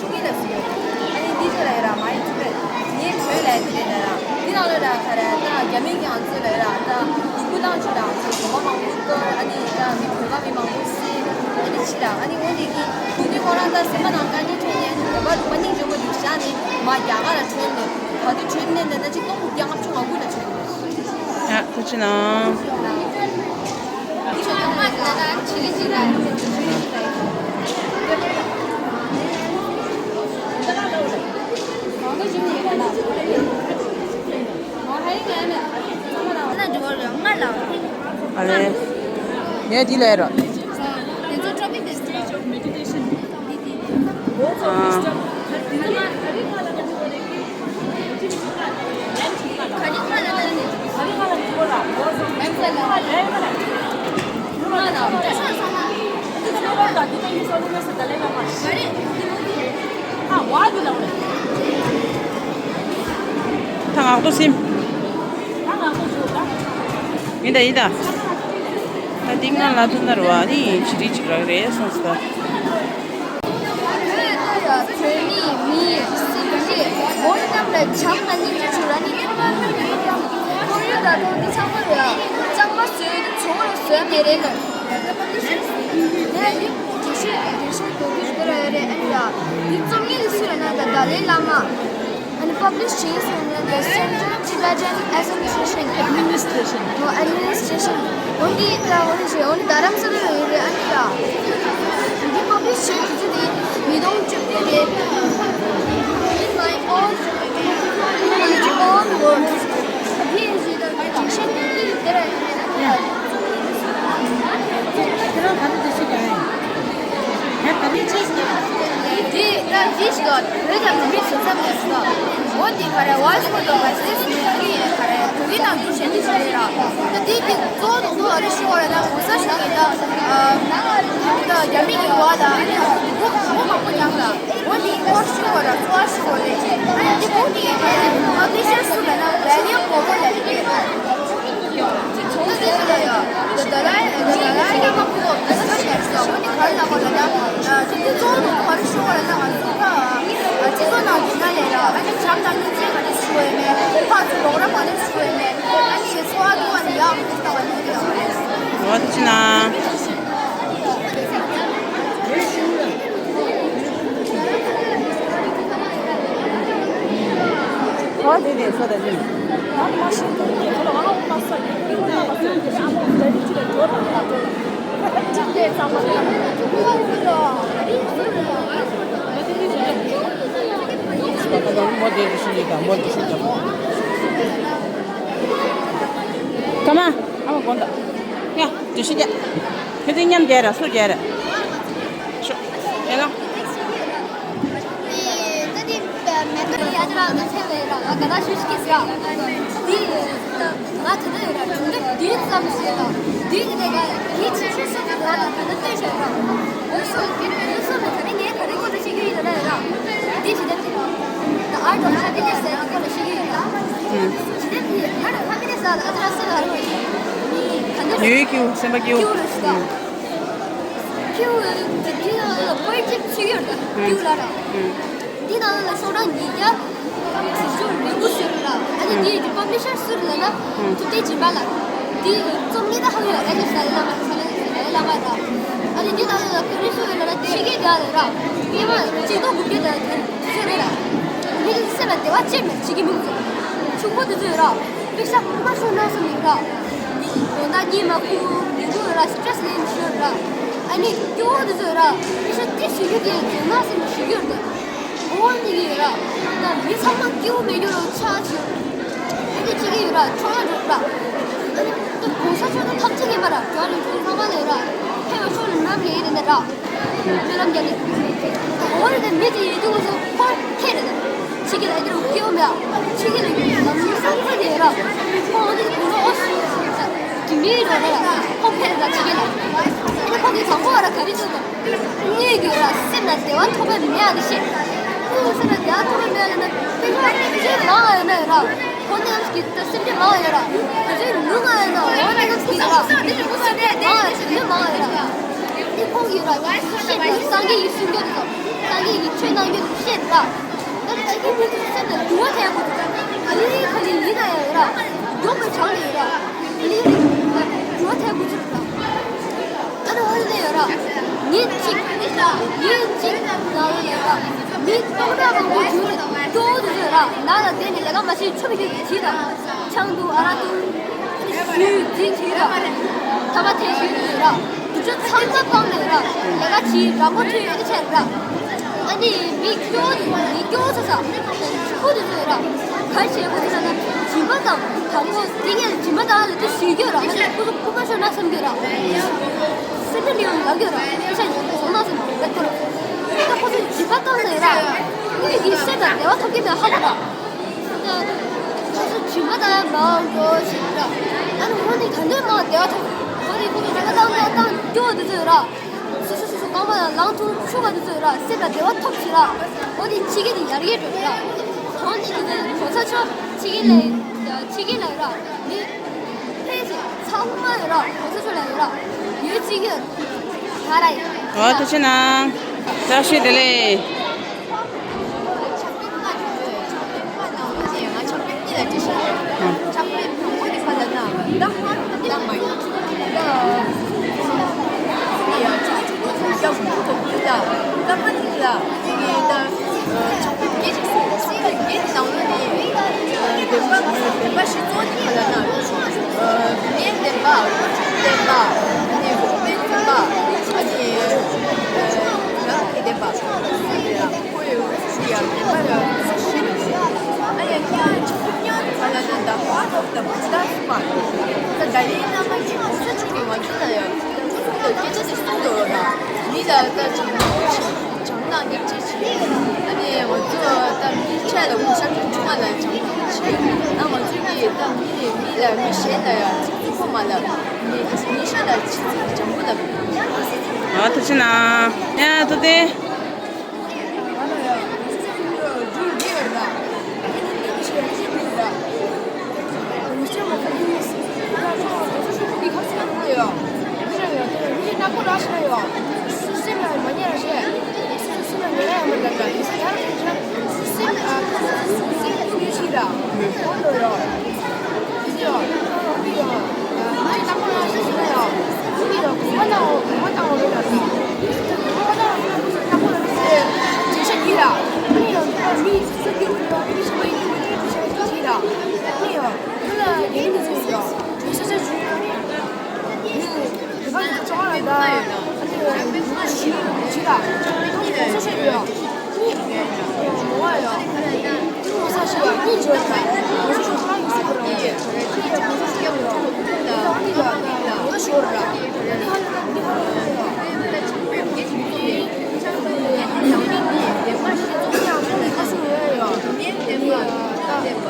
བཅུ་གཉིས་ལ་བཟོས་ཡོད། ཨ་ནི་འདི་ཚོ་ལ་ཡོད་ར་མ་ཡིན་ཚུ་རེད། ངའི་བོད་ལ་ཡོད་དེ་རེད་ལ་ར། འདི་ནང་ལ་ར་ག་རེ་ད་རྒྱ་མི་གི་ང་ཚོ་ལ་ཡོད་ར་ད་སྡུག་པོ་བཏང་བཅུག་ར། ང་ཚོ་གོང་མ་མང་པོ་བསྐོར། ཨ་ནི་ད་མི་བོད་པ་མི་མང་པོ་བསད། ཨ་ནི་ཕྱི་ར་ཨ་ནི་འོན་ཏེ་གི་དུས་དེ་ཁོ་རང་ད་སེམས་པ་ནང་དཀའ་ངལ་འཕྲད་ནས་བོད་པ་ལུང་པ་སྙིང་རྗེ་མོ་དེ་བཞག་ནས་མ་རྒྱ་གར་ལ་བྲོས་ནས། ད་དུང་བྲོས་ནས་ད་ན་ཅིག་སྟོང་དགུ་བརྒྱ་ལྔ་བཅུ་ང་དགུ་ལ་བྲོས་ནས། ཡ། ཐུགས་རྗེ་གནང་། ཨ་ལེ། ངས་འདི་ལས་རོགས། ཨ། ད་ངག་ཐོག་སིམ། ཡིན་ད་ཡིན་ད། ད་འདི་ང་ལ་ཐུག་ན་རུ་བ་ནི་ཅི་རིགས་ཅིག་རག་རེད་སོང་ཟེར་ད། བོད་ནང་ལ་བྱམས་དང་སྙིང་རྗེ་བྱུང་ར་ནི་ཡོད་པ་མི་ཡོད་ཀྱང་ཁོར་ཡུག་ད་དུང་འདི་ཚང་མ་རེད། ལྕང་མ་བཟོས་ཚོང་ར་བཟོས་མེད་རེད་ལ། ད་པ་འདི་ཤེས་སོང་། ངས་འདི་དགེ་བཤེས་དགེ་བཤེས་རྡོ་རྗེ་ཞུ་གི་ར་ཡོད་རེད། ཨ་ནི་ཡ་འདི་རྩོམ་མཁན་དེ་སུ་རེད་ན་ད་དཱ་ལའི་བླ་མ། ཨ་ནི་པབ་ལིཤ་བྱས་སོང་ན་the Central Tibetan Administration Administration ཨོ་ཨེཌ་མི་ནི་སི་ཊི་རེ་ཤན། ཨོ་འདི་ད་ཨོ་འདི་ཞེས་ཨོ་འདི་རྡ་རམ་ས་ལ་ལ་ཡོད་རེད། ཨ་ནི་ཡ་འདི་པབ་ལིཤ་བྱས་དུས་ཚོད་དེ་ཉིས་སྟོང་བཅུ་བདུན་རེད། In my own, in my own words. དེ་རང་ག་རེ་འདི་ཞིག་ཡིན། ད་ག་རེ་ཅེས་ཀྱང་། དེ་ད་འདི་ཞིག་བོད་ཀྱི་མི་མི་ཞིག་ཚབ་ནས་ཞིག་འོ་དེ་ག་རེ་བ་ཞིག་འདུག་ག་ཟེར་སུ་ནས་ཨ་རི་ཡས་ག་རེ་བོད་ཀྱི་ནང་དུ་ཞལ་འདི་ཞིག་རེད་ར། ད་དེ་དེ་གཙོ་བོ་དང་གཙོ་བོ་ཨ་རི་ཤོར་བ་རེད། ད་གོང་ས་མཆོག་གིས་ད་ད་རྒྱ་མི་གི་བ་ད་ཨ་ནི་སྒོ་སྒོ་མང་པོ་རྒྱག་ལ། འོ་དེ་སྐོར་ཞུ་བ་ར་གཙོ་བ་ཞུ་བ་རེད། ཨ་ནི་དེ་གོང་དེ་ཡིན་ན་ཨ་ནི་ཤར་སུ་ལ་ན་ཝེ་ལི་ཡམ་གོ་བོ་ལ་རེད། ད་དེ་ཚོ་ལ་ཡ་ད་ད་ལ་ད་ལ་ཡ་མ་ཁུ་བོ་ད་ས་ཤར་སུ་འོ་དེ་ག་རེ་ལ་གོ་ལ་ན་ཨ་དེ་གཙོ་བོ་ནོ་ག་རེ་ཞུ་བ་ར་ན་ང་ཚོ་ད་ཨ་སྤྱི་ཚོགས་ནང་ཡིན་ན་ལས་ར་ཨ་ནི་བྱམས་དང་སྙིང་རྗེ་ག་རེ་ཞུ་བ་ཡིན་མེད་ཕར་ཚུར་རོགས་རམ་ག་རེ་ཞུ་བ་ཡིན་མེད་ཨ་ནི་འཚོ་བ་སྐྱོང་བ་ནི་ཡག་པོ་ཞིག་བཏང་བ་ནི་ཡོད་རེད། འོ་དེ་ཕྱི་ན། ཀ་མ། ཨ་མ་དགོངས་དག་ཡ། བདེ་ཤི་རྒྱ། ཁྱེད་ཚོ་མཉམ་རྒྱལ་ར་སུ་རྒྱལ་ར། ཤོག་ཡ་ལ། ད་དེ་མེ་ཏོག་ཡ་ཅི་ར་ང་ཚེ་བའི་ར་ང་ག་ད་ཤུ་ཤི་ཀི་སི་ར། དེ་ང་དེ་འདྲ་ཡོད་ར་གྲུང་འདྲ་དུས་ཙམ་ཞིག་ར། དུས་དེ་ནས་ང་ངའི་ཆེ་ཤོས་སུ་ང་ལ་ག་ད་ལྟོས་བྱས་ར། འུ་སུ་འུ་སུ་མི་ག་ནས་ངས་ག་རེ་ཁོ་ད་ཤེས་ཀྱི་ཡིན་ད་ན་ཡོད་ར། དེ་ཞིག་ད་དེ་ད་ཨར་ཏོ་ཧ་པི་ནེ་སི་ཟེར་ཁོ་ད་ཤེས་ཀྱི་ཡིན་ར། ཡུའི་ཀྱུ་སེམས་པ་ཀྱུ། ཀྱུ་ལ་ཤོག་གྲངས་ཉིས་བརྒྱ། ཨ་ནི་དེའི་པབ་ལི་ཤར་སུ་རེད་ལ། ཨ་ནི་དེའི་པབ་ལི་ཤར་སུ་རེད་ལ་ན། དེའི་རྩོམ་ནི་ད་ཧ་གོ་ཡ་ཨེ་ལེ་ཤ་ལ་ལ་མ་ས་ལ་ལ་ལ་མ་ར། ཨ་ནི་དེ་ད་ལ་ལ་ཕེ་རི་ཤོ་ལ་ལ་ཆི་གེ་ར་ལ་ར། ཨེ་མ་ཅི་ཏོ་གུ་གེ་ད་དེ་ཤོ་རེད་ལ། མི་རིགས་སེམས་ལ་བདེ་བ་ཅན་མེད་ཕྱི་གི་མི་ཚོ། ཆུང་པོ་དེ་ཚོས་ར། པེ་ཤ་ཁུ་མ་ཤོར་ན་སོང་ཡིན་ར། དོ་ན་གཉིད་མ་ཁུག་མི་འདུག་ར་སི་ཊེ་རེ་སི་ལེན་ཤོར་ར། ཨ་ནི་སྐྱོ་བོ་དེ་ཚོས་ར། པེ་ཤ་ཏི་ཞུ་རྒྱུ་དེ་དོ་ན་སེམས་ཞུ་རྒྱུ་རེད། འོ་ནི་ཡིན་ར། ད་མི་ཚང་མ་སྐྱོ་བོ་མེད་རྒྱུ་རོ་ཆ་ཆེ། ཨ་ནི་ཅི་གི་ཡིན་ར་ཁྲོ་ཡ་འགྲོ་ར། ཨ་ནི་ད་གོང་ས་མཆོག་ད་ཐམས་ཅད་ཡིན་པ་ར་རྒྱ་རིགས་ཚང་མ་ལས་ར། ཕེ་བ་ཤོར་ནམ་ཡིན་རེད་ད་ར། སྨོན་ལམ་རྒྱག་གི། ད་འོ་རེད་དེ་མི་དེ་ཡིན་དུས་ཁོ་ཚོ་ཁོ་ཁེ་རེད་དེ། ཕྱི་རྒྱལ་ལ་ཡི་གེ་རུ་སྐྱེ་བོ་མེད། ཕྱི་རྒྱལ་ལ་ཡི་གེ་ལམ་སང་ཁ་ནས་ར། ཁོ་འོ་དེ་གུ་རུ་ཨོ་སི་ཀྲི་མི་རོ་རེད། ཁོ་ཕེ་རེད་ད་ཕྱི་རྒྱལ་ལ། ཨ་ནི་ཁོ་གི་བཟང་པོ་བ་ར་ག་རེ་བྱེད་དོ། ངེད་ཀྱི་ར་སེམས་ལ་བདེ་བ་ཐོབ་པ་མེད་ཨ་དེ་ཤེས། ཁོ་སེམས་ལ་བདེ་བ་ཐོབ་པ་མེད་ལ་ན་དཔེ་ཆ་དཔེ་ཆ་མང་ཨ་ཡོད་ན་ཡོད་ར། ཁོ་ནི་ཨམ་ཞིག་ད་སེམས་ཅན་མང་ཡོད་ར། ང་ཚོའི་ལུང་ང་ཡོད་ན་འོ་ན་ཨམ་ཞིག་ཡོད་ར། སེམས་ཅན་མང་ཡོད་ར། དེ་ནི་ཁོང་གིས་ར་ཤེས་ར། སངས་རྒྱས་ཀྱི་གསུང་རྒྱུ་དེ་ཚོ། སངས་རྒྱས་ཀྱི་ཆོས་གནང་རྒྱུ་དེ་ཤེས་ར། ད་ནི་ཕྱི་རྒྱལ་མི་ཚོའི་སེམས་ལ་འགྱུར་བ་ཐེབས་དགོས་འདུག་ག་ལེ་ག་ལེ་ཡིན་ན་ཡང་ཡོད་ར། མགྱོགས་པའི་གྲངས་ལས་ཡོད་ར། ག་ལེ་ག་ལེ་འགྱུར་བ་ཐེབས་དགོས་འདུག་ད་ནི་འོ་དེ་ཡོད་ར། ཉིན་གཅིག་ཉིན་གཅིག་ནང་ལ་ཡོད་ར། མི་སྟོང་ཕྲག་མང་པོ་བྱུང་ནས་སྐྱོ་བོ་དེ་ཚོ་ཡོད་ར། ནང་ལ་བསྡད་ནས་ལས་ཀ་མ་བྱེད་ཆུ་མི་རྒྱུག་གི་བྱེད་དང་། ཆང་འཐུང་ཨ་རག་འཐུང་། ཨ་ནི་ཞུ་འཛིན་བྱེད་ར། ཐ་མ་དེ་ཞུ་ཡོད་ར། དུ་ཆ་ཚང་མ་སྤངས་ནས་ར། ལས་ཀ་བྱེད་ར་མོ་ཐོན་ཡོད་དེ་བྱས་ར། ཨ་ནི་མི་སྐྱོ་བོ་མི་སྐྱོ་བོ་ཚ་ཚ། ཁུ་དེ་ཚོ་ཡོད་ར། ག་རེ་བྱེད་དགོས་ཚུལ་ལ་ན་སྦྱིན་པ་དང་དང་པོ་དེ་གས་སྦྱིན་པ་དང་ལ་དེ་ཞུ་རྒྱུ་ཡོད་ར། ང་ཚོ་ཁུ་ཚོ་ཁུ་མ་ཤོར་ན་བསམ་གྱི་ཡོད་ར། སེམས་ཁྲལ་ཡོང་ལབ་ཀྱི་ཡོད་ར། ཤ་ཡོང་བཟོ་ན་བསམ་ལབ་ཀྱི་ཡོད་ར། ད་ཁོ་ཚོ་སྦྱིན་པ་བཏང་ནས་ར། ངས་འདི་སེམས་ལ་བདེ་བ་ཐོབ་ཀྱི་མེད་ཧ་གོ་ར། ད་ཁོ་ཚོ་སྦྱིན་པ་བཏང་ཡ་མང་འགྲོ་ཞིག་ར། ཨ་ནི་ཁོ་ནི་ད་འདོད་མང་བདེ་བ་ཐོབ། ཁོ་ནི་ཁོ་ཚོ་སྦྱིན་པ་བཏང་བཏང་སྐྱོ་བ་འདི་ཚོ་ཡོད་ར། སོ་སོ་སོ་སོ་རྐང་པ་ལ་ལངས་ཐུབ་ཆུ་བ་འདི་ཚོ་ཡོད་ར། སེམས་ལ་བདེ་བ་ཐོབ་ཞིག་ར། ཁོ་ནི་ཕྱི་རྒྱལ་དུ་ཡར་རྒྱས་འགྲོ་ཡོད་ར། ཁོ་ནི་འདི་ཚོ་གོ་ས་ཆོག་ཕྱི་རྒྱལ་ལ་ཕྱི་རྒྱལ་ལ་ཡོད་ར། ནི། ཕལ་ཆེར་ཚང་མ་ཡོད་ར། གོང་ས་མཆོག་ལ་ཡོད་ར། ཡོད་ཅིག་ཡོད། ད་ར་ཡིན། ཨོ་ཐུགས་རྗེ་གནང་། བཀྲ་ཤིས་བདེ་ལེགས། ཕྱག་དཔེ་དང་པོ་དེ་ག་ལ་ན་ད་ཧ་ད་ད་མ་ཡོད་ད། ཡ་ཅུ་ཅུ་ཅུ་ཡ་ཅུ་ཅུ་ཅུ་ཡ་ཅུ་ཅུ་ད་ད་མ་ནི་ལ་ཡི་ད། ཕྱག་དཔེ་དེ་གས་ཅིག་གསུངས་པ་ཅིག་ལ་ཡི་གེ་དེ་ནང་ལོགས་ནས་བདེན་པ་བདེན་པ་བཞི་གཙོ་བོ་དེ་ག་ལ་ན། བི་ནའི་བདེན་པ། བློ་སྤྱོད་བདེན་པ། ཨ་ནི་རོགས་པའི་བདེན་པ། ཨ་ནི་རང་གི་བདེན་པ། ཁོ་ཡི་ཡ་བདེན་པ་ལ་བཞི་རེད། ཨ་ནི་ཉ་ཆུང་ཉ་ག་ལ་ན་ད་part of the Buddha's mind། ལ་ད་བྱམས་བརྩེ་བྱམས་སྣང་གི་ཅི་བྱེད། ཨ་ནི་ང་ཚོ་ད་མི་ཆ་ལ་ངོ་ཤ་ཁྲག་ཆུང་བ་ལ་བྱམས་སྐྱོང་བྱེད། ཨ་ང་ཚོ་གི་ད་མི་མི་ལ་མི་གཞན་ལ་ཡང་ཚིག་རྩུབ་པོ་མ་ལབ། མི་མི་ཤ་ལ་ཆི་ཚིག་འཇམ་པོ་ལབ། ཨ་ཐུགས་རྗེ་གནང་། ཡ་ཐུབ་བསྟན།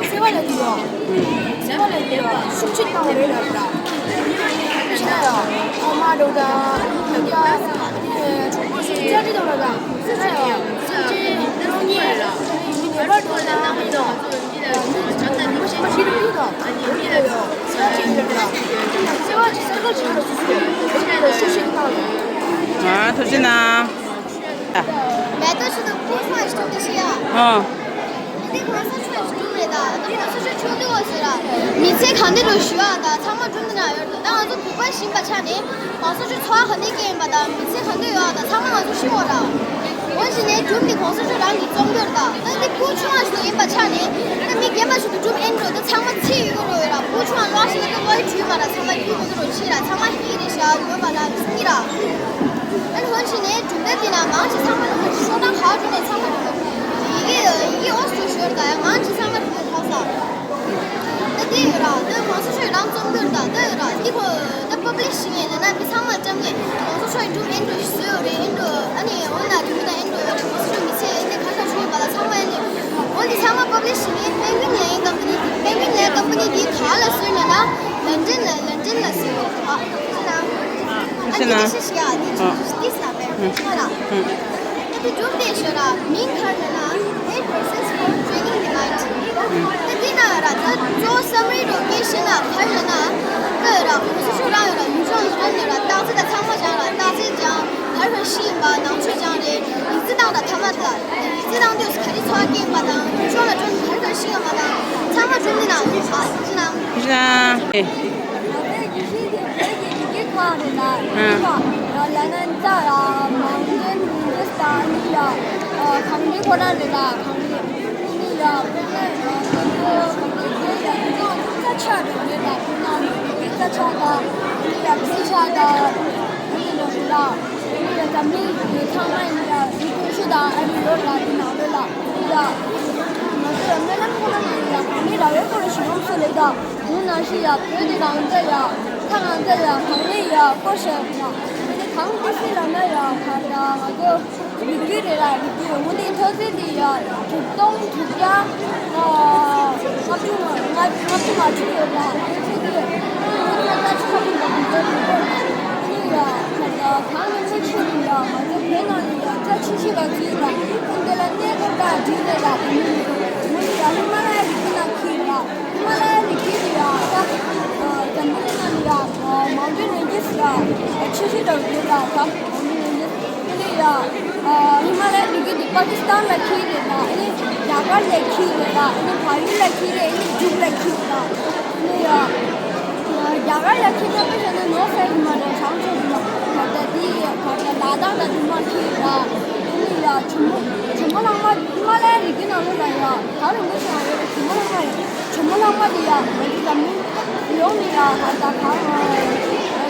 སེ་བ་ལ་དེ་ཡོད། སེ་བ་ལ་དེ་ཡོད། ཤུགས་ཆེ་བཏང་རེད་ལ་ར། ཤ་ཡོད། ཁོ་མ་འགྲོ་ད། ཡ། གྲོགས་པོ་ཞིག་ཅག་ཅི་དང་ར་ད། ཤ་ཡོད། སེམས་ཅན་རང་ཉིད་ལ་ངེས་པར་དུ་ན་མི་དང་། མི་ཞིག་རིག་དང་། ཡོད། ཤ་ཅི་ཡོད་ར། སེ་བ་ཅི་སེ་བ་ཅི་ར་སུ་སུ་ཡོད། ཤུགས་ཆེ་བཏང་། ཨ་ཐུགས་རྗེ་གནང་། མེ་ཏོག་ཆུ་དང་ཕུང་སོང་ཞིག་ཏུ་ཤི་ཡ། ཨ། འདི་གོང་ས་མཆོག་ཞིག་རེད་ད། འདི་གོང་ས་མཆོག་ཆུང་དུས་འོ་ཟེར་ར། མི་ཚེ་གང་འདི་རུ་ཞུ་ཡ་ད་ཚང་མ་སྒྲུང་འདི་ན་ཡོད་ད། ང་ཚོ་བོད་པ་ཞིག་ཡིན་པ་ཆ་ནས་གོང་ས་མཆོག་འཚོ་བ་གང་འདི་སྐྱེལ་ཡིན་པ་ད་མི་ཚེ་གང་འདི་ཡོད་ད་ཚང་མ་ང་ཚོ་ཤི་འོ་ར། འོ་ཞིག་ནས་སྒྲུང་འདི་གོང་ས་མཆོག་རང་གིས་རྩོམ་རྒྱུར་ད། ད་འདི་ཕུ་ཆུང་བ་ཞིག་ཡིན་པ་ཆ་ནས་ད་མི་རྒན་པ་ཞིག་ཏུ་སྒྲུང་ཨེ་འགྲོ་ད་ཚང་མ་ཚེ་ཡོད་རོ་ཡོད་ར། ཕུ་ཆུང་བ་ལོ་ཞིག་ད་ལོ་ཡི་དུས་མ་ར་ཚང་མ་རྒྱུས་མི་འགྲོ་ཕྱི་ར་ཚང་མ་ཧི་རེ་ཤ་ཡོད་པ་ལ་མི་སྲིད་ར། ཨ་ནི་ཧོན་ཕྱིན་ནས་གྲུབ་འབྲས་དེ་ན་མང་ཆེ་ཚང་མ་ལ་ཤོག་ཐང་ཁག་གྲུབ་ནས་ཚང་མ་ལ་ཡི་གེ་ཡི་གེ་ཨོ་སུ་ཤོར་ག་ཡ་མང་ཆེ་ཚང་མ་ལ་ཁོ་ཁག་ས། ད་དེ་ཡོད་ར་ད་གོང་ས་མཆོག་རང་རྩོམ་གྱུར་ད་ད་ཡོད་ར་འདི་ཁོ་ད་པབ་ལིཤ་ཞིག་ཡིན་ན་མི་ཚང་མ་ལ་ཅམ་ངས་གོང་ས་མཆོག་ཡིན་གྲུབ་ཨེན་འགྲོ་ཞིག་བཟོས་ཡོད་རེད་ཨེན་འགྲོ་ཨ་ནི་འོ་ན་དུ་མི་ད་ཨེན་འགྲོ་ཡོད་རེད་གོང་ས་མཆོག་མི་ཚེ་ཨེ་ནས་ཁ་ཁ་ཆོད་པ་ལ་ཚང་མ་ཨེ་ནས་འོ་འདི་ཚང་མ་པབ་ལིཤ་ཞིག་ཡིན་པེན་གུན་ལེན་ཀམ་པ་ནི་དེ་པེན་གུན་ལེན་ཀམ་པ་ནི་དེ་ག་ལ་བཟོས་ན་ན་ལན་ཀྲན་ལ་ལན་ཀྲན་ལ་བཟོས་ཡོད་རེད་ཨ། ཨ་ནི་ཨ་ཤི་ན། ཨ་ནི་ཨ་ཤི་ཤི་ཡ་ཨ་ནི་ཨ་ཅུ་ཅུ་ཏིས་ལ་པེ་ཧ་ལ། ཨ་ནི་ཇོབ་དེ་ཤོ་ར་མིང་ཁར་ན་ན་ཨེ་པོ་སེ་སི་ཕོར་ཊེ་ནིང་ཌི་མན་ཌི། ད་དེ་ན་ར་ད་ཇོ་སམ་རི་རོ་ཀེ་ཤི་ན་ཁར་ན་ན་ད་ར་ཁོ་སོ་སོ་ར་ཡོད་ར་ཡུ་ཇོ་ལ་ཁར་ན་ར་ཏག་ཙི་ད་ཚང་མ་ཅང་ར་ཏག་ཙི་ཅང་ཁར་ཁར་ཤི་ཡིན་པ་ནང་ཆོས་ཅང་རེད་ཡིག་རྩིས་བཏང་ད་ཐ་མ་ད། ཅི་དང་དུས་ག་རེ་འཚོ་བ་སྐྱེལ་བ་དང་ཡུལ་ཕྱོགས་ལ་འགྲོ་ནས་ག་རེ་ག་རེ་ཤེས་ཡོད་མ་དང་ཚང་མ་སྒྲུང་འདི་ནང་ཡོད་པ་ཅི་ནང་། ཡ། ང་ཚོའི་ཡུལ་ཤུལ་དེ་བོད་ཀྱི་ཡི་གེ་ཁག་རེད་ལ། ཨ། ཡིན་པ། ལ་ན་ཙ་ཡ་མང་ཏན་མིང་ཏེས་དང་ནི་ཡ། གངས་རི་ཁོ་ར་རེད་ལ་གངས་རི། ནི་ཡ་དཔེར་ན་ང་ཚོ་གངས་རི་དེ་ཡ་ཡིན་ན་ཙ་ཆ་རེད་རེད་ལ་དཔེར་ན་ཡི་གེ་ཙ་ཆ་དང་ནི་ཡ་བོད་ཆ་དང་ནི་ཡ་རེད་ལ། འཛམ་གླིང་ཚང་མ་ཡིན་ཡ་རི་ཀོན་ཤུ་དང་ཨ་རི་ཡོད་ལ་འདི་ནང་ལོས་ལ་འདི་ཡ། ང་ཚོ་ཡ་སྨོན་ལམ་ཁོ་ན་ནང་ཡ་གང་མི་ར་བའི་ཁོ་ར་ཞུ་རོགས་སུ་ལེགས་དང་འདུག་ནང་ཤི་ཡ་བོད་དེ་གང་ཚ་ཡ་ཁ་གང་ཚ་ཡ་གང་ལེ་ཡ་ཁོ་ཤ་ཡ་ཁོ་ན་འདི་གང་དུ་སི་ལ་ན་ཡ་ག་ད་ང་ཚོ་རིགས་རྒྱུད་རེད་ལ་རིགས་རྒྱུད་འོ་འདི་ཐོ་ཚིག་འདི་ཡ་དྲུག་སྟོང་དྲུག་བརྒྱ། ལྔ་བཅུ་ང་ལྔ་བཅུ་ང་བཅུ་ཡོད་ལ་དེ་ཚོ་དེ་ང་ཚོ་ལྔ་བཅུ་ང་བཅུ་ཡོད་ལ་དེ་ཡ་ད་གང་ཡིན་མི་ཆེ་ཡིན་ལ་ང་ཚོ་བོད་ནང་ལ་ཡ་ཚ་ཆེ་ཤོས་ལ་ཚུད་ལ་ཁོང་དེ་ལ་གནས་སྐོར་ད་བྲིས་ནས་ལ་ཁོང་ཡིན་ལ་ཁོང་ཡིན་ལ་ཧི་མ་ལ་ཡ་རི་རྒྱུད་ན་ཁི་ལ་ཧི་མ་ལ་ཡ་རི་རྒྱུད་དེ་ཡ་ད་འཛམ་བུ་གླིང་ནང་ལ་ཡ་མའུན་ཊེན་རེན་ཇེ་སི་ལ་ཆེ་ཤོས་ལ་ཡོད་ལ་ད་མའུན་ཊེན་རེན་ཇེ་སི། ཨ་ནི་ཡ། ཨ་ཧི་མ་ལ་ཡའི་རི་རྒྱུད་འདི་པ་ཀི་སི་ཐན་ལ་འཁེལ་རེད་ལ། ཨ་ནི་རྒྱ་གར་ལ་འཁེལ་རེད་ལ། ཨ་ནི་བལ་ཡུལ་ལ་འཁེལ་རེད། ཨ་ནི་འབྲུག་ལ་འཁེལ་རེད་ལ། ཨ་ནི་ཡ། རྒྱ་གར་ལ་འཁེལ་ན་དཔེ་བཞག་ན་ནོར་ཧི་མ་ལ་ཡའི་གྲངས་ཆེ་རེད་ལ། ག་ད་འདི་ག་ད་ལ་དྭགས་ལ་འདི་མ་འཁེལ་རེད་ལ། ཨ་ནི་ཡ་ཇོ་མོ་ཇོ་མོ་གླང་མ་ཧི་མ་ལ་ཡའི་རི་རྒྱུད་ནང་ལོགས་ལ་ཡ་ག་རེ་མོ་ཞིག་ཡོད་རེད། ཇོ་མོ་གླང་མ་ཡ་ཇོ་མོ་གླང་མ་འདི་ཡ་ང་ཚོ་འཛམ་གླིང་ཡོངས་ནས་ཡ་ག་ད་ག་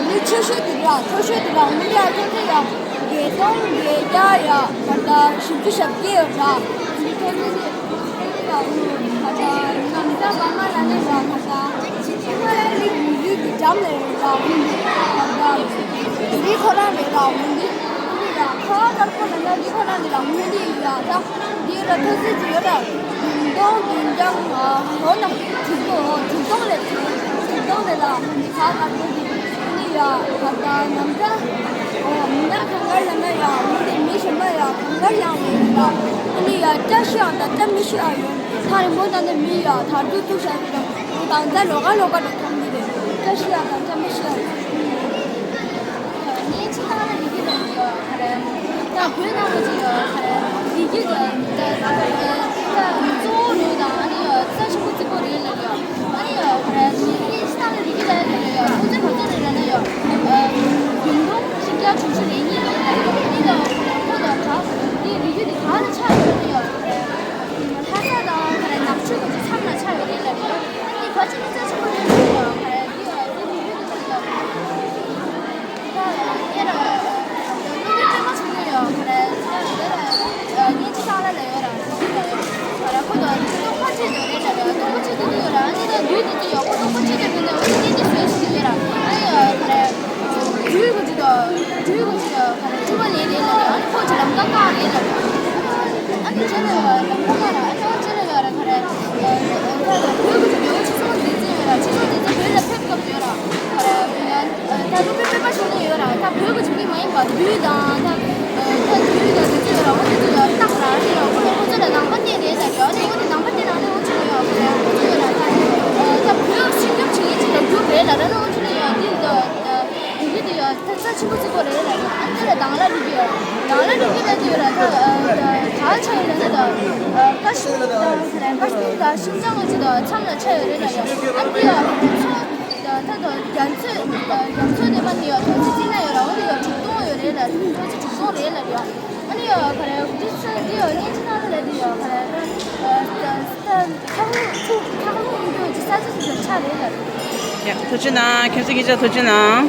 མི་ཆེ་ཤོས་དེ་ར་མཐོ་ཤོས་དེ་ར་མི་ཡ་ཐོན་ཚེ་ཡ། བརྒྱད་སྟོང་བརྒྱད་བརྒྱ་ཡ་ག་ད་བཞི་བཅུ་ཞེ་བརྒྱད་ཡོད་ར། འདི་ཐོན་མི་དེ་ཡ་ག་ད་ནམ་ཟླ་བ་མ་ལ་ནས་ཡ་ག་ད་ཕྱི་ཕྱི་མ་ལ་ནི་མི་ཡུལ་གྱི་འགྲམ་ལ་ཡོད་ར། འོན་ཏེ་ག་ད་རི་ཁོ་ར་ལས་ར། འོན་ཏེ་ཡ་ ཁ་དཀར་པོ་ལ་ན་འདི་ཁོ་ན་འདི་ལ་མུ་འདི་ཡོད་ཡ། ད་འདི་ར་ཐོ་སི་ཅི་ཡོད་ར། བདུན་སྟོང་བདུན་བརྒྱ་ལྔ་བཅུ་ན་དྲུག་སྟོང་དྲུག་སྟོང་ལས་དྲུག་སྟོང་ལས་ལ་ཁ་དཀར་པོ་འདི་འདི་ཡ། ད་ད་ནམ་ད་ཨོ་མི་ན་ཁ་དཀར་ལ་ན་ཡ། མི་འདི་མི་གཞན་པ་ཡ་ཁ་དཀར་ཡང་མེད་ཡ། ད་འདི་ཡ་བཀྲ་ཤིས་ཨ་ད་བཀྲ་མི་ཤིས་ཨ་ཡོད། ཐག་རིང་པོ་ད་ནི་མི་ཡ་ཐར་རྒྱུ་ཐུག་ཤ་ཡོད། ད་ད་ལོ་ག་ལོ་ག་ལ་ཐུག་མི་རེད། བཀྲ་ཤིས་ཨ་ད་བཀྲ་མི་ཤིས་ཨ་ཡོད། ངས་ཅི་ལྟར་རིག་གི་རེད་ཡོད་ག་རེད། ད་བོད་ནང་ལ་ཅི་ཡོད་ག་རེད། རིག་གི་རེད། ད་ད་གཙོ་བོ་ལོས་དང་ཨ་ནི་ཡོད་རྩ་ཆེན་པོ་གཅིག་པོ་རེད་ལ་ཡོད། ཨ་ནི་ཡོད་ག་རེད། ངས་ཅི་ལྟར་རིག་གི་རེད་ལ་ཡོད། ཁོ་ཚོས་ག་ཚོད་རེད་ལ་ཡོད། བདུན་སྟོང་ཆིག་བརྒྱ་དྲུག་ཅུ་རེ་གཉིས་རེད་ལ་ཡོད། ཨ་ནི་ཡོད་ཁོ་དང་ག་འདི་རིག་གི་འདི་ག་ལ་ཆགས་ཡོད་ལ་ཡོད་ག་རེད། ལྷ་ས་དང་ག་རེད་ནག་ཆུ་དེ་ཚོ་མཚམས་ལ་ཆགས་ཡོད་རེད་ལ་ཡོད། ཨ་ནི་ག་ཅི་ལ་རྩ་ཆེན་པོ་རེད་ལ་ཡོད་ག་རེད། འདི་ཡོད་འདི་རིག་གི་འདི་ཡོད། ད་བོད་ཀྱི་ཕྱི་སྲིད་ཕྱི་སྲིད་ཡོད་ར། ད་བོད་ཀྱི་ཕྱི་སྲིད་ཕྱི་སྲིད་ཡོད་ར། ད་བོད་ཀྱི་མི་མ་ཡིན་པ་བོད་དང་ད་ད་བོད་དང་དེ་ཚོ་ཡོད་ར། འོ་དེ་ཚོ་ཡོད་རྟགས་ར་ཨ་ནི་ཡོད་ཁོ་ལ་ཁོ་ཚོ་ལ་ནང་པ་བསྟན་རེད་ད་རེད། ཨ་ནི་འོ་དེ་ནང་པ་བསྟན་ན་ཨ་ནི་འོ་ཚོ་ཡོད་ཁོ་ལ་ཁོ་ཚོ་ཡོད་ར། ད་ད་བོད་སྲུང་སྐྱོབ་བྱེད་ཀྱི་ཅིག་ལ་རྒྱུག་རེད་ལ་ར་ཨ་ནི་འོ་ཚོ་ཡོད་འདི་ད་ད་དེ་གི་དེ་ཡོད། ད་རྩ་ཆེན་པོ་གཅིག་པོ་རེད་ལ་རེད། ཨ་ནི་ལ་དང་ལ་རིག་གི་ཡོད། དང་ལ་རིག་གི་ལ་དེ་ཡོད་ར། ད་ད་ག་ཆ་ཡོད་ལ་ནི་ད་ཀ་ཤི་ད་ཀ་ཤི་མིར་ད་ཤིན་ཅང་གི་ཅི་ད་མཚམས་ལ་ཆ་ཡོད་རེད་ལ་ཡ། ཨ་ནི་ཡ་ཚོ་ད་ད་ད་རྒྱ་མཚོ་རྒྱ་མཚོ་ནས་མ་ནི་ཡ་ཐོ་ཅི་ཅི་ན་ཡོད་ར། འོ་ནི་ཡ་དྲུག་སྟོང་ཡོད་རེད་ལ། ཐོ་ཅི་དྲུག་སྟོང་རེད་ལ་ཡ། ཨ་ནི་ཡ་ག་རེ་འདི་ས་འདི་ཡ་ངས་ཅི་ན་ལ་ལ་འདི་ཡ་ག་རེ་ད་ད་ད་ཁ་ལོ་ཚུགས་ཁ་ལོ་འོང་རྒྱུ་ཅི་ས་ཅི་ཅི་ཆ་རེད་ལ། ཡ་ཐུགས་རྗེ་གནང་། ཁྱེད་ཚོ་སྐད་ཆ་ཐུགས་རྗེ་གནང་།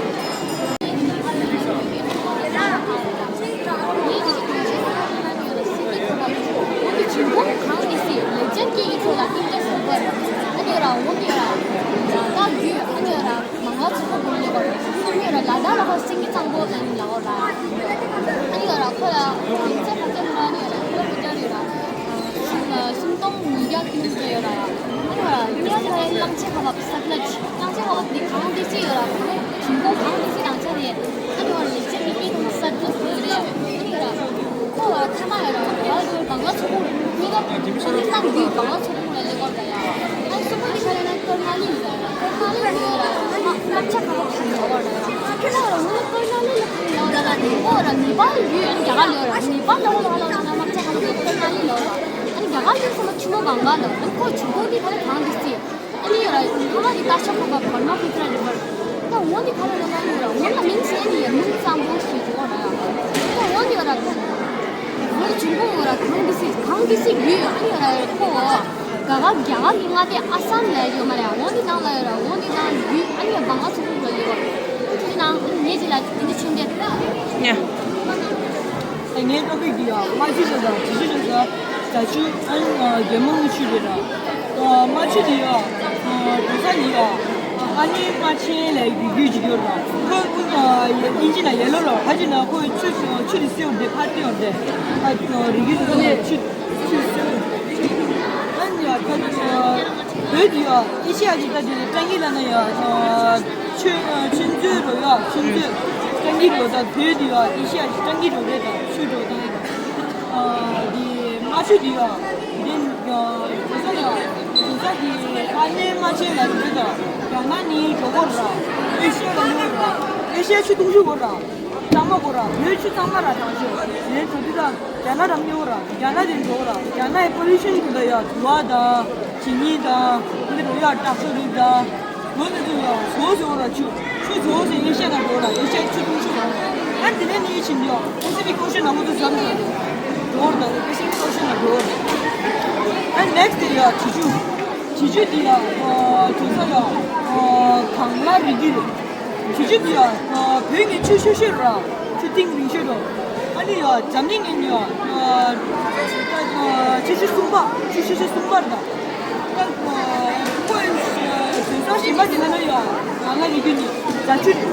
སུམ་སྟོང་ཉིས་བརྒྱ་ཀྱི་ཡོད་ར། ཨ་ནི་བ་ར་ཉེ་བའི་གླང་ཆེན་ཁ་བབ་ས་ལ་གླང་ཆེན་ཁ་བབ་འདི་གང་དེ་སྲིད་ཡོད་ར། གང་དེ་གཞུང་གོང་གང་དེ་སྲིད་རང་ཆ་རེད། ཨ་ནི་བ་ར་ལེགས་ཆ་མི་སྐྱེ་ས་ལ་ཡོད་རེད། ཨ་ནི་བ་ར་ཁོ་བ་ཐ་མ་ཡོད་ར། བ་ར་བང་ལ་ཚོ་ཁུག་མི་ག་ཁོ་ནི་གླང་འདི་བང་ལ་ཚོ་ཁུག་ལ་ལེགས་པ་ར་ཡ། ཨ་ནི་སུ་མ་དེ་ཁ་ལ་ན་ཀར་ན་ལི་ཡོད་ར། ཀར་ན་ལི་ཡོད་ར། དམག་ཆ་ཁ་བབ་ཁ་ཡོད་ར། ཁྱེད་ལ་ར་ངོ་ནི་ཀར་ན་ལི་ལ་ཁ་ཡོད་ར། ནི་བ་ར་ནི་བ་ལ་ཡོད། ཨ་ནི་རྒྱ་གར་ལ་ཡོད་ར། ནི་བ་ལ་ལ་ལ་ལ་ལ་དམག་ཆ་ཁ་བབ་ཀར་ན་ལི་ལ་ཡོད་ར། ཨ་ནི་རྒྱ་གར་ཡིན་ས་ལ་ཆུ་མོ་གང་ག་ལ། ཨ་ནི་ཁོ་ཆུ་ཁོ་འདི་ཁ་ལ་གང་འདི་སྲིད། ཨ་ནི་ཡོད་ར། ཁོ་མ་གི་ད་ཆ་ཁོ་ག་བར་མ་ཁུ་ཏྲ་རི་བར། ད་འོ་འདི་ཁ་ལ་ལ་ལ་ཡོད་ར། འོ་ལ་མིང་ཆེ་ནི་ཡ་མིང་གཙང་པོ་ཞིག་འོ་ར། ད་འོ་འདི་ཡོད་ར། ཁོ་འོ་ཆུ་ཁོ་འོ་ར་གང་འདི་སྲིད་གང་འདི་སྲིད་ཡོད། ཨ་ནི་ཡོད་ར་ཁོ་ག་ག་རྒྱ་གར་གི་མངའ་སྡེ་ཨ་སམ་ལ་ཡོད་མ་རེད། འོ་འདི་ནང་ལ་ཡོད་ར། འོ་འདི་ནང་ཡོད། ཨ་ནི་ཡོད་བང་ལ་ཚོ་ཁུག་ལ་ཡོད་ར། འོ་འདི་ནང་ངེད་ཅི་ལ་འདི་འདི་ཆུང་དེ། ཡ། ངའི་ཀ་པི་འདི་ཡ་རྨ་ཆུ་ཟེར་དང་དྲི་ཆུ་ཟེར་ས་རྒྱ་ཆུ་ཨ་ནི་རྒྱ་མོ་ཆུ་རེད་ར། རྨ་ཆུ་འདི་ཡ་གྲོང་གསེབ་འདི་ཡ་ཨ་ནི་རྨ་ཆེན་ལ་རི་རྒྱུད་ཅིག་ཡོད་ར། ཁོ་ཨིན་ཇི་ན་ཡེ་ལོ་ར། ཧ་ཅི་ན་ཁོ་ཆུ་ཆུ་དེ་སེའུ་དེ་ཕ་ཏི་ཡོད་དེ་ཨ་རི་རྒྱུད་དེ་ཆུ་ཆུ་སེའུ་ཨ་ནི་ཡ་ཁ་ཆུ། བོད་འདི་ཡ་ཨེ་ཤི་ཡ་གི་ད་དེ་ཀྲང་གི་ལ་ན་ཡ་ཆུ་ཆུ་མཛོད་རོ་ཡ་ཆུ་མཛོད་ཀྲང་གི་རོ། ད་བོད་འདི་ཡ་ཨེ་ཤི་ཡ་གི་ཀྲང་གི་རོ་རེད། ད་ཆུ་རོ་ད་ཡ་འདི་རྨ་ཆུ་འདི་ཡ་འདི་གོ་ས་ཡ་གོ་ས་འདི་ཨ་ནེ་རྨ་ཆེན་ལ་རེད། ད་རྒྱ་ནག་ནི་གྲོགས་པོ་ར། ཨེ་ཤི་ཡ་ལ་ཡོད་ར། ཨེ་ཤི་ཡ་ཆུ་དུང་ཕྱུར་གོ་ར། གཙང་མ་གོ་ར། བོད་ཆུ་གཙང་མ་ར་དང་ཆུ་ནས་གྲོ་དུ་ད། རྒྱ་ནག་རམ་ཉོ་ར། རྒྱ་ནག་ཡི་པོ་ལུ་ཤན་གུ་ད་ཡ་དུ་བ་དང་ཇི་ཉི་དང་འདི་རུ་ཡ་དྲག་ཤོས་རིགས་དང་། ལོ་ནི་དུ་ཡ་བཟོ་བཟོ་ར་ཆུ་ཆུ་བཟོ་བཟོ་ཨེ་ཤ་ན་འགྲོ་ར། ཨེ་ཤ་ཆུ་དུང་ཆུ་ར། ཨ་འདི་ནས་ནི་ཡི་ཆིན་ཡ་པ་སི་ཕིག་ཨོ་ཤན་ན་མུ་དུ་ཟམ་ཟམ་འགྲོ་ར། ད་པ་སི་ཕིག་ཨོ་ཤན་ན་འགྲོ་ར། ཨ་ནེག་སི་ཊི་ཡ་དྲི་ཆུ་དྲི་ཆུ་འདི་ཡ་དྲི་ས་ཡ་གངས་ལ་རི་རྒྱུད་རེད། ཆུ་ཆུ་འདི་ཡ། བོད་ངན་ཆུ་ཤོད་ཤོད་ར། ཆུ་གཏིང་རིང་ཤོད་རོ། ཨ་ནི་ཡ་འཛམ་གླིང་ངན་ཡ། ཆུ་ཤོད་གསུམ་པ། ཆུ་ཤོད་ཤོད་གསུམ་པར་ད། ཁོས་བཟོ་ས་གཞན་པ་དེ་ན་ན་ཡ། ང་ལ་ཡི་གེ་ནི་རྫ་ཆུ་རེད།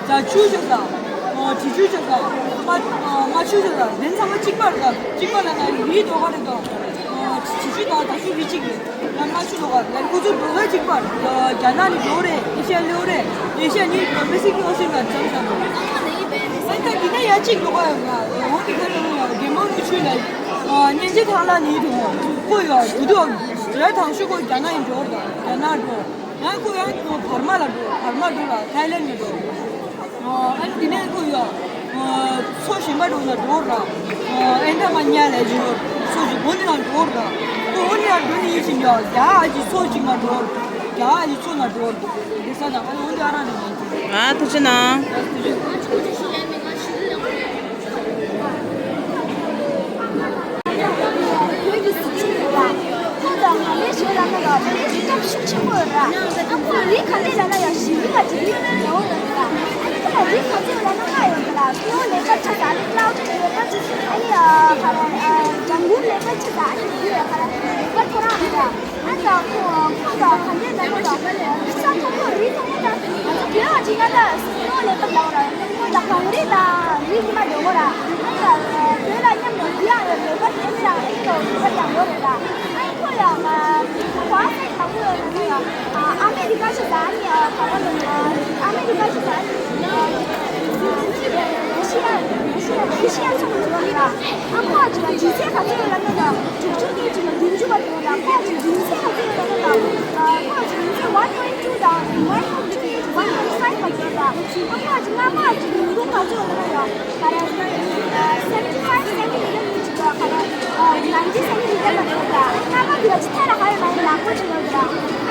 རྫ་ཆུ་ཤོད་ད། ཨ་དྲི་ཆུ་ཆགས་དང་། རྨ་ཨ་རྨ་ཆུ་ཆགས་དང་། དེ་ཚང་མ་གཅིག་པར་དང་། གཅིག་པར་ལ་ན་ཡུལ་དོ་ག་རེ་དང་། ཨ་དྲི་ཆུ་དང་དྲི་ཆུ་རི་གཅིག་གི་ལ་རྨ་ཆུ་དོ་ག་ལ་ཁོ་ཚོ་འགྲོ་ས་གཅིག་པར། རྒྱ་ནག་ནས་འགྲོ་རེད། ཨེ་ཤ་ཡ་སླེབས་རེད། ཨེ་ཤ་ཡ་ནས་པེ་སི་ཕིག་ཨོ་ཤན་ལ་འཛོམས་ས་རེད། ཨ་ད་འདི་ནས་ཡ་གཅིག་འགྲོ་ག་ཡོད་ང་འོང་གི་ཁ་ལ་ལ་རྒན་མོ་རུ་ཆུ་ལ་སྙན་རྗེ་ཐང་ལ་ནི་དུ་ཁོ་ཡོད་དུ་དུ་རེད། དང་ཤུ་ཁོ་རྒྱ་ནག་ཡིན་འགྲོ་དང་རྒྱ་ནག་འགྲོ། ཡང་ཁོ་ཡང་ཁོ་བར་མ་ལ་འགྲོ། བར་མ་འགྲོ་ལ་ཐའི་ལེན་ནས་འགྲོ། ཨ་ནི་དེ་ནས་ཁོ་ཡ་མཚོ་གཞན་པ་འགྲོ་ལ་འགྲོ་ར། ཨེ་འདྲ་མ་ཉལ་ལས་འགྲོ། མཚོ་ཞིག་འོ་ནི་ལ་འགྲོ་ར། ཁོ་འོ་ནི་ལ་འགྲོ་ནི་ཡིན་ཕྱིན་ཡ་རྒྱ་ཨ་ཅི་མཚོ་ཅིག་མ་འགྲོ། རྒྱ་ཨ་ཅི་མཚོ་ན་འགྲོ། དེ་ས་ན་ཨ་ནི་འོ་ནི་ཨ་ར་ནི་མ་འགྲོ། ཨ་ཐུགས་རྗེ་གནང་། བོད་ཀྱི་སྲིད་སྤྱི་ཡོད་ལ། ཁོང་དང་ང་མའི་ཞོལ་ལ་ན་ལ་དེ་ནས་སྲིད་སྟོབས་ཤུགས་ཆེན་པོ་ཡོད་ལ། ཨ་ཁོང་རིགས་ག་ནས་ལ་ན་ཡང་ཞི་བདེ་ལ་ཅིག་རིགས་ཡོད་ཡོད་ལ། ཨ་ནི་ཁོ་ལ་རིགས་ག་ཚོད་ལ་ན་ལྔ་ཡོད་ལ། ཁོང་ལས་ཀ་ཆ་ས་ཨ་ནི་ཀླའུ་ཅིག་ཡོད་ལ་ཅིག་ཨ་ནི་ཁ་ལ་ལྗང་གུར་ལས་ཀ་ཆ་ས་ཨ་ནི་ཡོད་ལ་ཁ་ལ་ལས་ཀ་ཐོ་རངས་ཡོད་ལ། ཨ་ད་ཁོ་ཁོ་ད་ག་འདྲས་ན་ཁོ་ད་ས་མཐོན་པོ་རི་མཐོན་པོ་ད་ང་ཚོ་བོད་ལ་ཅིག་ན་ད་སྲིད་སྐྱོང་ལས་ཀ་ལ་འོ་ར། ཁོ་ད་གངས་རི་ལ་རི་ཉི་མ་འགྲོ་གོ་ར། ཨ་ད་བོད་ལ་མཉམ་དུ་རི་ཡང་ཡོད་ལས་ཀ་དེ་ནི་ལ་ཨེ་ད་རི་ཡང་ཡོད་རེད་ལ། ཨ་ཁོ་ཡང་ཁོ་ཨ་ས་ད་ཁོ་ཡང་ན་ཡང་ཨ་མེ་རི་ཀ་ཆ་ད་ནི་ད་ཁོ་ཨ་མེ་རི་ཀ་ཆ་ད་ནི་རི་ཤི་ཡ་རི་ཤི་ཡ་རི་ཤི་ཡ་ཚོ་འགྲོ་ར། ཨ་ཁོ་ཅིག་ལ་ཇི་སྲིད་ག་ཚོད་ཡོད་ལ་ན་ཡང་དྲུག་ཅུ་གཉིས་ཅིག་ལ་བདུན་ཅུ་བར་ཡོད་ལ། ཁོ་ཅིག་ཇི་སྲིད་ག་ཚོད་ཡོད་ལ་ན་ཡང་ཁོ་ཅིག་ཇི་སྲིད་one twenty two དང་one twenty one twenty five བར་ཡོད་ལ། ཨ་ཁོ་ཅིག་སྔ་མ་ཅིག་ཉིན་གུང་ག་ཚོད་ཡོད་ལ་ན་ཡང་ག་རེ་seventy five seventy ཡོད་ཅིག་ལ་ག་རེ་ninety seventy བར་ཡོད་ལ། སྔ་མ་དེ་ལ་ཅིག་ཐད་ལ་ག་རེ་ན་ཡང་ནག་པོ་ཅིག་ཡོད་ལ།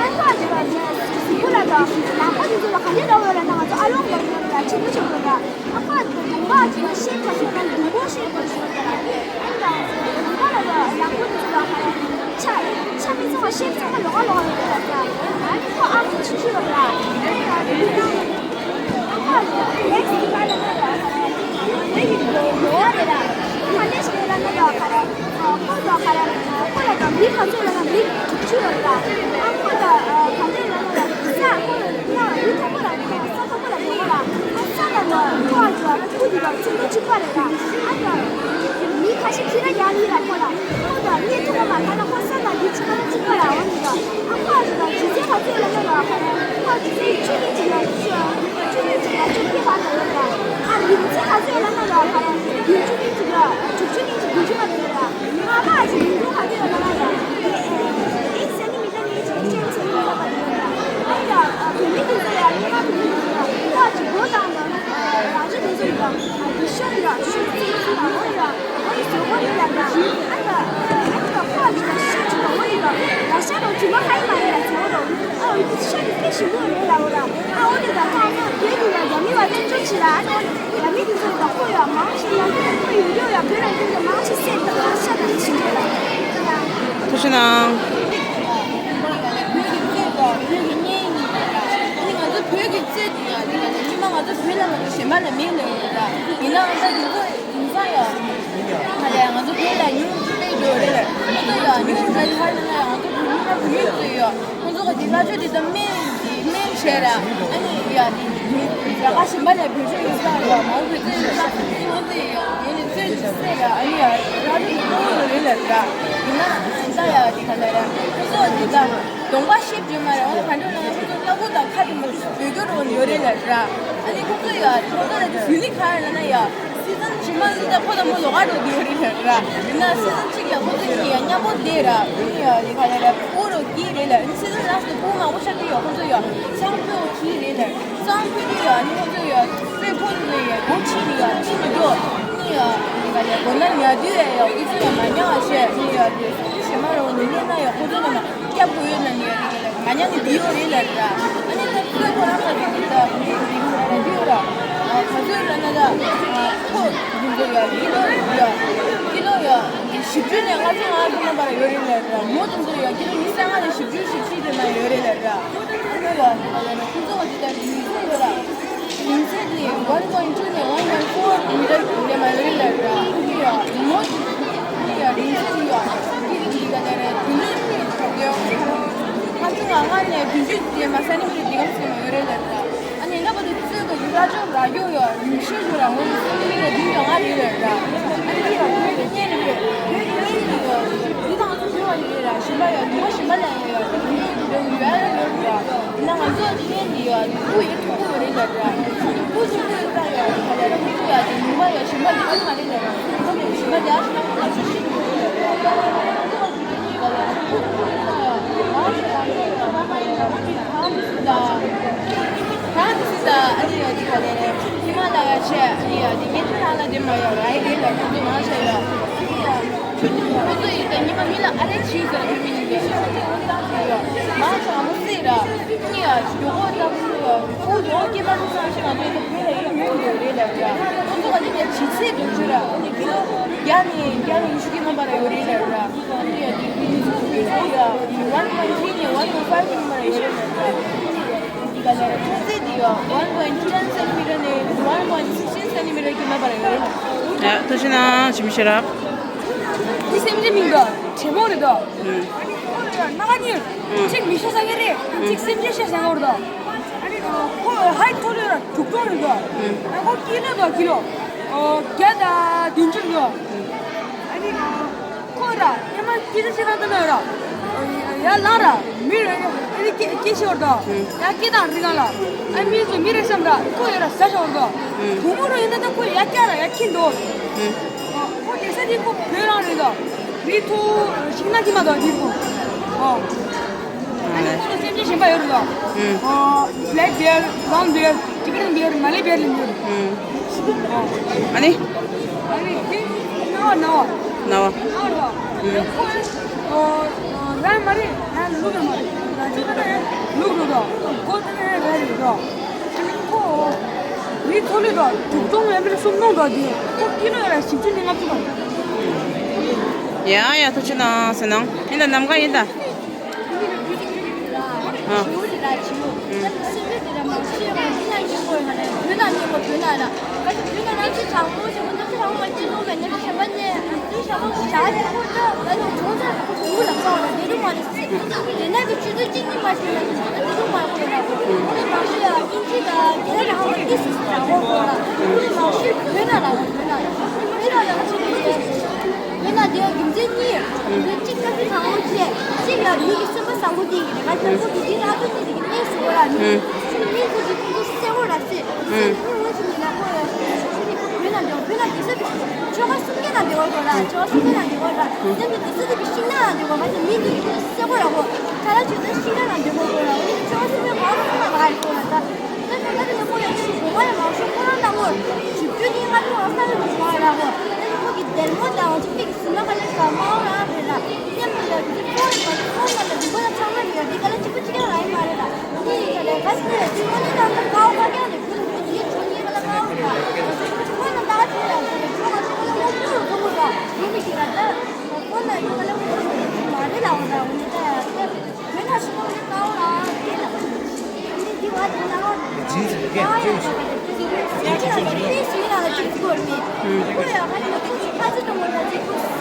ཨ་ཁོ་ཅིག་ལ་གཟིག་པོ་ལ་དང་ནག་པོ་དེ་ཚོ་ལ་ག་རེ་འདྲ་བོ་ཡོད་ལ་ན་ང་ཚོ་ཨ་ལོང་འདྲ་བོ་ཡོད་ལ་ཆེན་པོ་ཆེན་པོ་ལ། ཨ་ཁོ་ཨ་ཅི་ལ་ཤེས་ཁ་ཤས་དང་སྡུག་པོ་ཤེས་དགོས་ཤེས་དགོས་ལ། ཨ་ནི་ད་སྡུག་པོ་ལ་ལ་ཡག་པོ་དེ་ཚོ་ལ་ཧ་ལ་ཆ་ཆ་མི་ཚང་བ་ཤེས་ཚང་བ་ལོག་ལོག་ཡོད་ལ། ཨ་ནི་ཁོ་ཨ་ཁུ་ཆུ་ཆུ་ཡོད་ལ། ཨ་ཁོ་ཨ་ཅི་ལ་ནེག་སི་ལ་ལ་ལ་ལ་ཧ་ལ་ཡོད་ཡོད་རེད་ལ། ཁ་ནས་ཤེས་ལ་ན་ལ་ཧ་ལ། ཁོ་ལ་ཧ་ལ་ཁོ་ལ་ད་མི་ག་ཚོད་ལ་ན་མི་དྲུག་ཅུ་ཡོད་ལ། ཨ་ཁོ་ལ་ག་ཚོད་ལ་ན་ལ་ས་ཁོ་ལ་ན་མི་མཐོ་པོ་ལ་ས་མཐོ་པོ་ལ་འགྲོ་གོ་ལ། ཨ་ས་ལ་ན་ཁོ་ཨ་ཅོ་ཨ་ཁུ་དི་ག་ཚོད་ལ་གཅིག་པ་རེད་ལ། ཨ་ད་མི་ཁ་ཤས་ཁྱི་ར་ཡ་ལི་ལ་ཁོ་ལ་ཁོ་ད་མི་མཐོ་པོ་མ་ཐ་ན་ཁོ་ས་ལ་མི་གཅིག་པ་ལ་གཅིག་པ་ལ་འོ་ནི་ལ། ཨ་ཁོ་ཨ་ཅོ་ད་ཇི་ཚེ་ག་ཚོད་ལ་ན་ལ་ཁ་ལ་ཁོ་ཨ་ཅོ་ཚེ་ཆུ་ནི་གཅིག་ལ་ཆུ་ཆུ་ནི་གཅིག་ལ་ཆུ་ཁྱི་བ་ལ་ཡོད་ལ། ཨ་རིང་ཚེ་ག་ཚོད་ལ་ན་ལ་ཁ་ལ་རིང་ཆུ་ནི་གཅིག་ལ་ཆུ་ཆུ་ནི་གཅིག་རིང་ཆུ་བ་ལ་ཡོད་ལ། ང་མ་ཅིག་མི་འདུག་ག་དེ་ཡོད་ན་ཡང་ཨེ་ཨེ་ཨེ་སེ་ནི་མི་ད་ནི་ཅིག་ཅན་ཚེ་ནི་ཡོད་པ་དེ་ཡོད་ལ། ཨ་ཡ་བོད་མི་དེ་ཚོ་ཡང་ཉི་མ་བོད་མི་དེ་ཚོ་ཡང་ཁོ་ཅིག་སྒོ་བཏང་དང་རང་ཅག་དེ་ཚོ་ཡིན་པ་ཨ་དེ་ཤོར་ཡ་ཤོར་ཚེ་ཚེ་ཡ་ཨོ་ཡ་ཨོ་ཡ་བཟོ་དགོས་རེད་ལ་ཡ། ཨ་ཡ་ཨ་ཡ་ཁོ་ཅིག་ལ་ཤོར་ཅིག་ལ་ཨོ་ཡ་ལ་ཤ་རོ་དྲི་མ་ཧ་ཡི་མ་ཡིན་ལ་བཟོ་རོ། ཨ་འོ་དེ་ཤ་དེ་དཔེ་ཞིམ་པོ་རེད་ལ་འོ་ར། ཨ་འོ་དེ་དང་ཁོ་ཨ་ནི་དེ་དུ་ལ་རྒྱ་མི་བ་བཙན་བྱོལ་ཕྱི་ལ་ཨ་ནི། ཡ་མི་དེ་ཚོ་ཡོད་པ་ཁོ་ཡ་མང་ཆེ་ཡ་ཁོ་ཡོད་རྒྱུ་ཡ་བོད་ལ་འདི་ཚོ་མང་ཆེ་སེམས་དང་ཤ་དང་ཤིང་རེད་ལ། ཐུགས་རྗེ་གནང་། བོད་ཀྱི་རྩེད་དང་བོད་ཀྱི་གཉེན་ཉེ་ཡིན་པ་ལ། ཨ་ནི་ང་ཚོ་བོད་ཀྱི་རྩེད་དེ་ཡ་ལི་ལ་ལ་ཉི་མ་ང་ཚོ་བོད་ལ་མ་གཏོགས་གཞན་པ་ལ་མེད་ལ་ཡོད་ལ། ཡིན་ནའང་ད་དེ་ཚོ་དེང་སང་ཡ་ཧ་ལས་ང་ཚོ་བོད་ལ་ཉུང་དུ་སྤེལ་འགྲོ་རེད་ལ། ང་ཚོ་ཡ་ཉུང་དུ་སྤེལ་ཧ་ལས་ན་ཡ་ང་ཚོ་བོད་ཉི་མ་བོད་ཡིག་རྩེད་ཡ། ཁོང་ཚོ་གི་དེ་ལྷ་ཆོས་དེ་ད་སྨན་སྨན་བྱས་ར། ཨ་ནི་ཡ་དེ་ར་ཁ་ཞིམ་པ་ལ་བེད་སྤྱོད་ཡོད་ས་ར་མང་བོད་ཚོས་ཡོད་ས་ཁོང་ཚོ་ཡ་ཡ་ནི་ཚོས་ཀྱི་སེ་ར། ཨ་ནི་ཡ་ལྷ་ཆོས་དེ་ཁོང་ཚོ་རེད་ལ་ར། ཡིན་ན་ད་ཡ་དེ་ག་ལ་ར་ཁོང་ཚོ་དེ་ད་གདོང་པ་ཤེས་བརྗོད་མ་ར། འོ་ག་འདྲ་ན་ཁོང་ཚོ་སྣ་ཁུག་དང་ཁ་དེ་མ་འབོད་རྒྱུ་རོ་ཡོད་རེད་ལ་ར། ཨ་ནི་ཁོང་ཚོ་ཡ་ཁོང་ཚོ་ལ་དེ་ཟུར་ནི་ག་རེ་ལ་ན་ཡ། སི་ཛན་ཕྱི་མ་ལུས་ད་ཁོ་ད་མོ་ལོག་ག་འགྲོ་དུས་རེད་ལ་ར། ཡིན་ན་སི་ཛན་གཅིག་ལ་ཁོ་ཚོ་གཉིས་ཡ་མཉམ་པོ་བསྡད་ར། ཁོ་གཉིས་ཡ་ཡི་ག་ལ་ར་ཕྲུ་གུ་རོ་སྐྱིད་རེད་ལ། ཨ་ནི་སི་ཛན་ལ་སི་ཕྲུ་གུ་མང་པོ་ཆགས་ཀྱི་ཡོད། ཁོ་ཚོ་ཡ་སང་ཕོད་སྐྱིད་རེད་ལ། སང་ཕོད་དུས་ཡ་ཨ་ནི་ཁོ་ཚོ་ཡ་སེ་ཕོ་དུ་ཡ་སྒོ་ཕྱི་ནས་ཡ་ཕྱི་མི་འགྲོ། ཨ་ནི་ཡ་ཡི་ག་ལ་སྒོ་ན་ཉལ་དུས་ཡ་ཡ་ཁོ་ཚོ་ཡ་མ་ཉལ་བ་བྱས། ཨ་ནི་ཡ་དེ་སོང་ཕྱི་མ་རོ་ཉིན་ནས་ན་ཡ་ཁོ་ཚོ་ན་ན། སྐྱབས་དགོས་ཡོད་ན་ནི་ཡ་རེད་ལ་མ་ཉམས་ནི་འདི་ཡོད་རེད་ལ་ར། ཨ་ནི་ད་ཁོས་ཁོ་རང་ལ་ཐུག་གི་ད་འདི་ཡོད་ར། ག་ཚོད་ལ་ན་ད་ཁོ་འདི་ཚོ་ཡ་ཀི་ལོ་ཡ་ཀི་ལོ་ཡ་བཞི་བཅུ་ནས་ལྔ་བཅུ་ང་བཅུ་ནང་བར་ཡོད་རེད་ལ་ར། མོ་དེ་ཚོ་ཡ་ཀི་ལོ་ཉི་ཤུ་རྩ་ལྔ་ནས་བཞི་བཅུ་བཞི་བཅུ་དེ་ན་ཡོད་རེད་ལ་ར། ཨ་ནི་ཡ་ཁོ་ཚོ་ག་ཅི་ད་ཉི་ཤུ་ཡོད་ར། རིང་ཚད་དེ་one point two ནས་one point four meter དེ་མ་ཡོད་རེད་ལ་ར། ཨ་ནི་ཡ་མོ་ཨ་ནི་ཡ་རིང་ཚད་དེ་ཡ་ཨ་ནི་དེ་ག་ལ་ར་བདུན་ཅུ་དེ་ཡོད་ཁ་ཆུ་ང་ང་ནས་བདུན་ཅུ་དེ་མ་ས་ནི་མི་རེད་དེ་ག་ཚོད་མ་ཡོད་རེད་ལ་ར། ཨ་ནི་ལ་བ་དེ་ཚོད་ཀ་ཡུ་ར་ཅོ་ར་ཡོ་ཡ་རིང་ཤོས་ཡོད་ རང་ངོས་ནས་སེམས་ནང་ལ་འདི་ཡོང་བ་རེད་ལ་ར། ཨ་ནི་ཡ་བོད་ཀྱི་གཉེན་རེད། བོད་ཀྱི་གཉེན་རེད། འདི་དང་ཚོ་ཡོད་རེད་ལ། གཞན་པ་ཡང་ཉི་མ་གཞན་པ་ལ་ཡང་ཡོད་རེད། ཡོད་རེད་ལ་ར། ཡིན་ན་ང་ཚོ་གཉེན་འདི་ཡ་ཕྲུ་གུ་ཡོད་ཕྲུ་གུ་ཡོད་རེད་ལ་ར། ཕྲུ་གུ་ཚོ་ཡོད་ད་ཡ་ག་ལ་ར། ཕྲུ་གུ་ཡ་དེ་ཉི་མ་ཡ་གཞན་པ་ལས་ཚོད་མ་རེད་ལ་ར། ཕྲུ་གུ་གཞན་པ་ལས་ཨ་ཤི་ན་ང་ཚོ་ཤི་འགྲོ་རེད་ལ་ར། གང་དུ་སྲིད་ད། ཨ་ནི་ཡོད་དེ་ག་ལེ་རེད། ཧི་མ་ལ་ཡ་ཆེ། ཨ་ནི་ཡོད་དེ་ངས་ཐུག་ཡང་ལ་དེ་མ་ཡོད་ར། ཨེ་རེད་ལ་ཁོ་ཚོ་མང་ཆེ་ཡོད། ཨ་ནི་ཡ་ཁྱོད་ཚོ་ཁོ་ཚོ་ཡིན་ད་ཉི་མ་མི་ལ་ཨ་རེ་ཆི་ཟེར་ཁྱོད་མི་ཡིན་གྱི་ཁྱོད་ཚོ་ཡོད་ད་ཡོད། མང་ཆེ་ཨ་མོ་སྲིད་ར། ཨ་ནི་ཡ་མགྱོགས་པོ་ད་ཁོ་ཚོ་ཡོད། ཁོ་ཡོད་སྐྱེས་པ་ཚོ་ཚང་ཞིག་ང་ཚོ་ཡོད་ད་བོད་ལ་ཡོད་མྱོང་ཡོད་རེད་ལ་ར། ཁོ་ཚོ་ག་ནི་ཡ་ཇི་སྲིད་དུ་ཆུ་ར། ཨ་ནི་ཁྱོད་ཚོ་རྒྱ་ནི་རྒྱ་ནི་ཉི་ཤུ་གི་མ་པ་ར་ཡོད་རེད་ལ་ར། One point three ནས one point five ནས་མར་ཡོད་རེད། འདི་ག་ལ་ཐོན་རྫས་འདི་ཡོད། One point ten centimeter ནས one point sixteen centimeter གྱི་མ་པར་ཡོད་རེད། ཡ་ཐུགས་རྗེ་གནང་། ཞིམ་ཤེས་རབ། འདི་སེམས་ཅན་མིན་འདུག་དྲེད་མོང་རེད་འདུག་ཨུམ། སྣ་ཁ་གཉིས། ཨུམ། གཅིག་མི་ཤ་ཟ་མཁན་རེད། ཨུམ། གཅིག་སེམས་ཅན་ཤ་ཟ་མཁན་རེད་འདུག་ཨ་ནི་ཁོ་ཧའིཊ་མཐོ་ལོས་ར་དྲུག་སྟོང་རེད་འདུག་ཨུམ། ཨ་ཁོ་ཀི་ལོ་འདུག་ཀི་ལོ། ཨོ་བརྒྱ་དང་བདུན་ཅུ་རེད་འདུག་ཨ་ནི། ཁོ་ར་ཨེ་མ་སྐད་ཆ་བཤད་སྟངས་དེ་ན་ཡོད་ར། ཡ་ལང་ར་མི་ར་ཨེ་རི་སྐད་སྐད་ཤོར་དོ། ཡ་སྐད་དང་རི་གང་ལ་ཨ་མི་ཚོ་མི་རེ་བསམ་ར་ཁོ་ཡོད་ར་ཟ་ཤོར་དོ། བུ་མོ་ར་ཡིན་ན་ད་ཁོ་ཡ་སྐྱ་ར་ཡ་ཁྱི་འདོ། ཁོ་དེ་ས་དེ་ཁོ་བོད་རང་རེད་དོ། རི་ཐུ་ཤིང་ན་ཁྱི་མ་དོ་དེ་ཁོ། ཨ་ནི་ཁོ་ལ་སེམས་ཅན་གཞན་པ་ཡོད་རེད་དོ། Black bear, brown bear, Tibetan bear, Malay bear ལ་ཡོད་རེད། ཨ་ནི། ཨ་ནི་དེ་ནའོ་ནའོ། ནའོ། ནའོ་རོ། ཁོ་ཨ་ར་མ་རེད། ང་ལུག་ར་མ་རེད། ལུག་རོ་རོ། ཁོ་དེ་ནས་ར་རེད་རོ། ཁོ་མི་ཚོ་ལས་རོ་དྲུག་སྟོང་ཡང་མི་ལ་གསུམ་སྟོང་རོ། དེ་ཁོ་ཀི་ལོ་ཡ་ལ་བཞི་བཅུ་ནས་ལྔ་བཅུ་བར། ཡ་ཡ་ཐུགས་རྗེ་གནང་ཟེར་ནང་ཡིན་ད་ནམ་མཁའ་ཡིན་ད། ཨ། བོད་ནང་དེ་རྒྱུ་མཚན་གཉིས། རྒྱུ་མཚན་གཅིག་ཁ་ཆེ་དྲང་མོ་བྱས། གཅིག་ལ་མི་གི་སེམས་པ་བཟང་པོ་དེ་ཡིན་རེད། ང་ཚོ་བོད་དེ་ཨ་ཕོ་དེ་གི་གནས་སུ་འོ་ར་མི་མི་ཚོ་གི་ཁོང་ཚོ་གསལ་བོ་ར་སེ་སེ་ནི་ངོ་ཆུ་ནི་ལ་ཁོ་ཡ་བོད་ནང་འདྲ་བོད་ནང་འདྲ་ས་ཆོ་ག་སུམ་བརྒྱ་ནང་འདྲ་བ་གོ་ར། ཆོ་ག་སུམ་བརྒྱ་ནང་འདྲ་བ་ར། ནམ་དུ་འདྲ་ས་དེ་གི་ཤིང་ནགས་ནང་འདྲ་བ་མ་ཚད་མི་ཚོ་གི་ཁོང་ཚོ་གསལ་བོ་ར་གོ། ཁ་ལ་ཆོས་ཚན་ཤིང་ནགས་ནང་འདྲ་བ་གོ་ར། འོ་ནི་ཆོ་ག་སུམ་བརྒྱ་གོ་ར་གོ་ར་ག་རེ་གོ་ར་ད། ད་ཁོ་ན་དེ་ནས་ཁོ་ཡང་ཆུ་གོང་མ་ཡང་མང་ཤོས་ཁོ་རང་ལྟ་བུར་ཞིབ་འཇུག་གིས་ང་ཚོ་ཨ་ས་ཡོད་པའི་བར་ལ་ཁོ་ཁོ་གི་སྡེར་མོ་དང་ཅི་ཕིག་སི་མ་ག་ལེ་ས་མ་འོ་རང་རེད་ལ་སེམས་ཀྱི་ཡ་གི་ཁོ་ཡི་བར་ཁོ་ན་ལ་རིག་པ་ལ་ཚང་མ་ཡོད་དེ་ག་ལ་གཅིག་པུ་གཅིག་རང་ཡིན་མ་རེད་ལ་ཁོ་ཡི་ག་ལེ་ཁ་ཤས་ཡོད་དེ་ཁོ་ནི་ན་ཁ་ཁ་ཁ་ཁ་ནས་ཁོ་ནི་ཁོ་ཡི་ཆོ་ཉེ་ག་ལ་ཁ་འོ་ར་ཁོ་ན་ད་ཁ་ཆོ་ཡ་ཁོ་ན་ཁོ་ན་ཁོ་ཁོ་རུ་ཁོ་ཁོ་ར་ཁོ་མི་གི་ར་ད་ཁོ་ན་ཡོད་ག་ལ་ཁོ་ཁོ་མ་རེད་ལ་འོ་ར་འོ་ནི་ད་ཡ་ད། ཡ། ཐུགས་རྗེ་གནང་། དཔལ་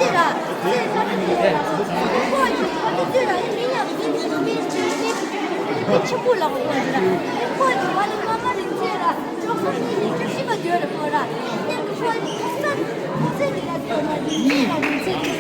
འབྱོར། འདི་ཡིན་ན་སེམས་ཅན་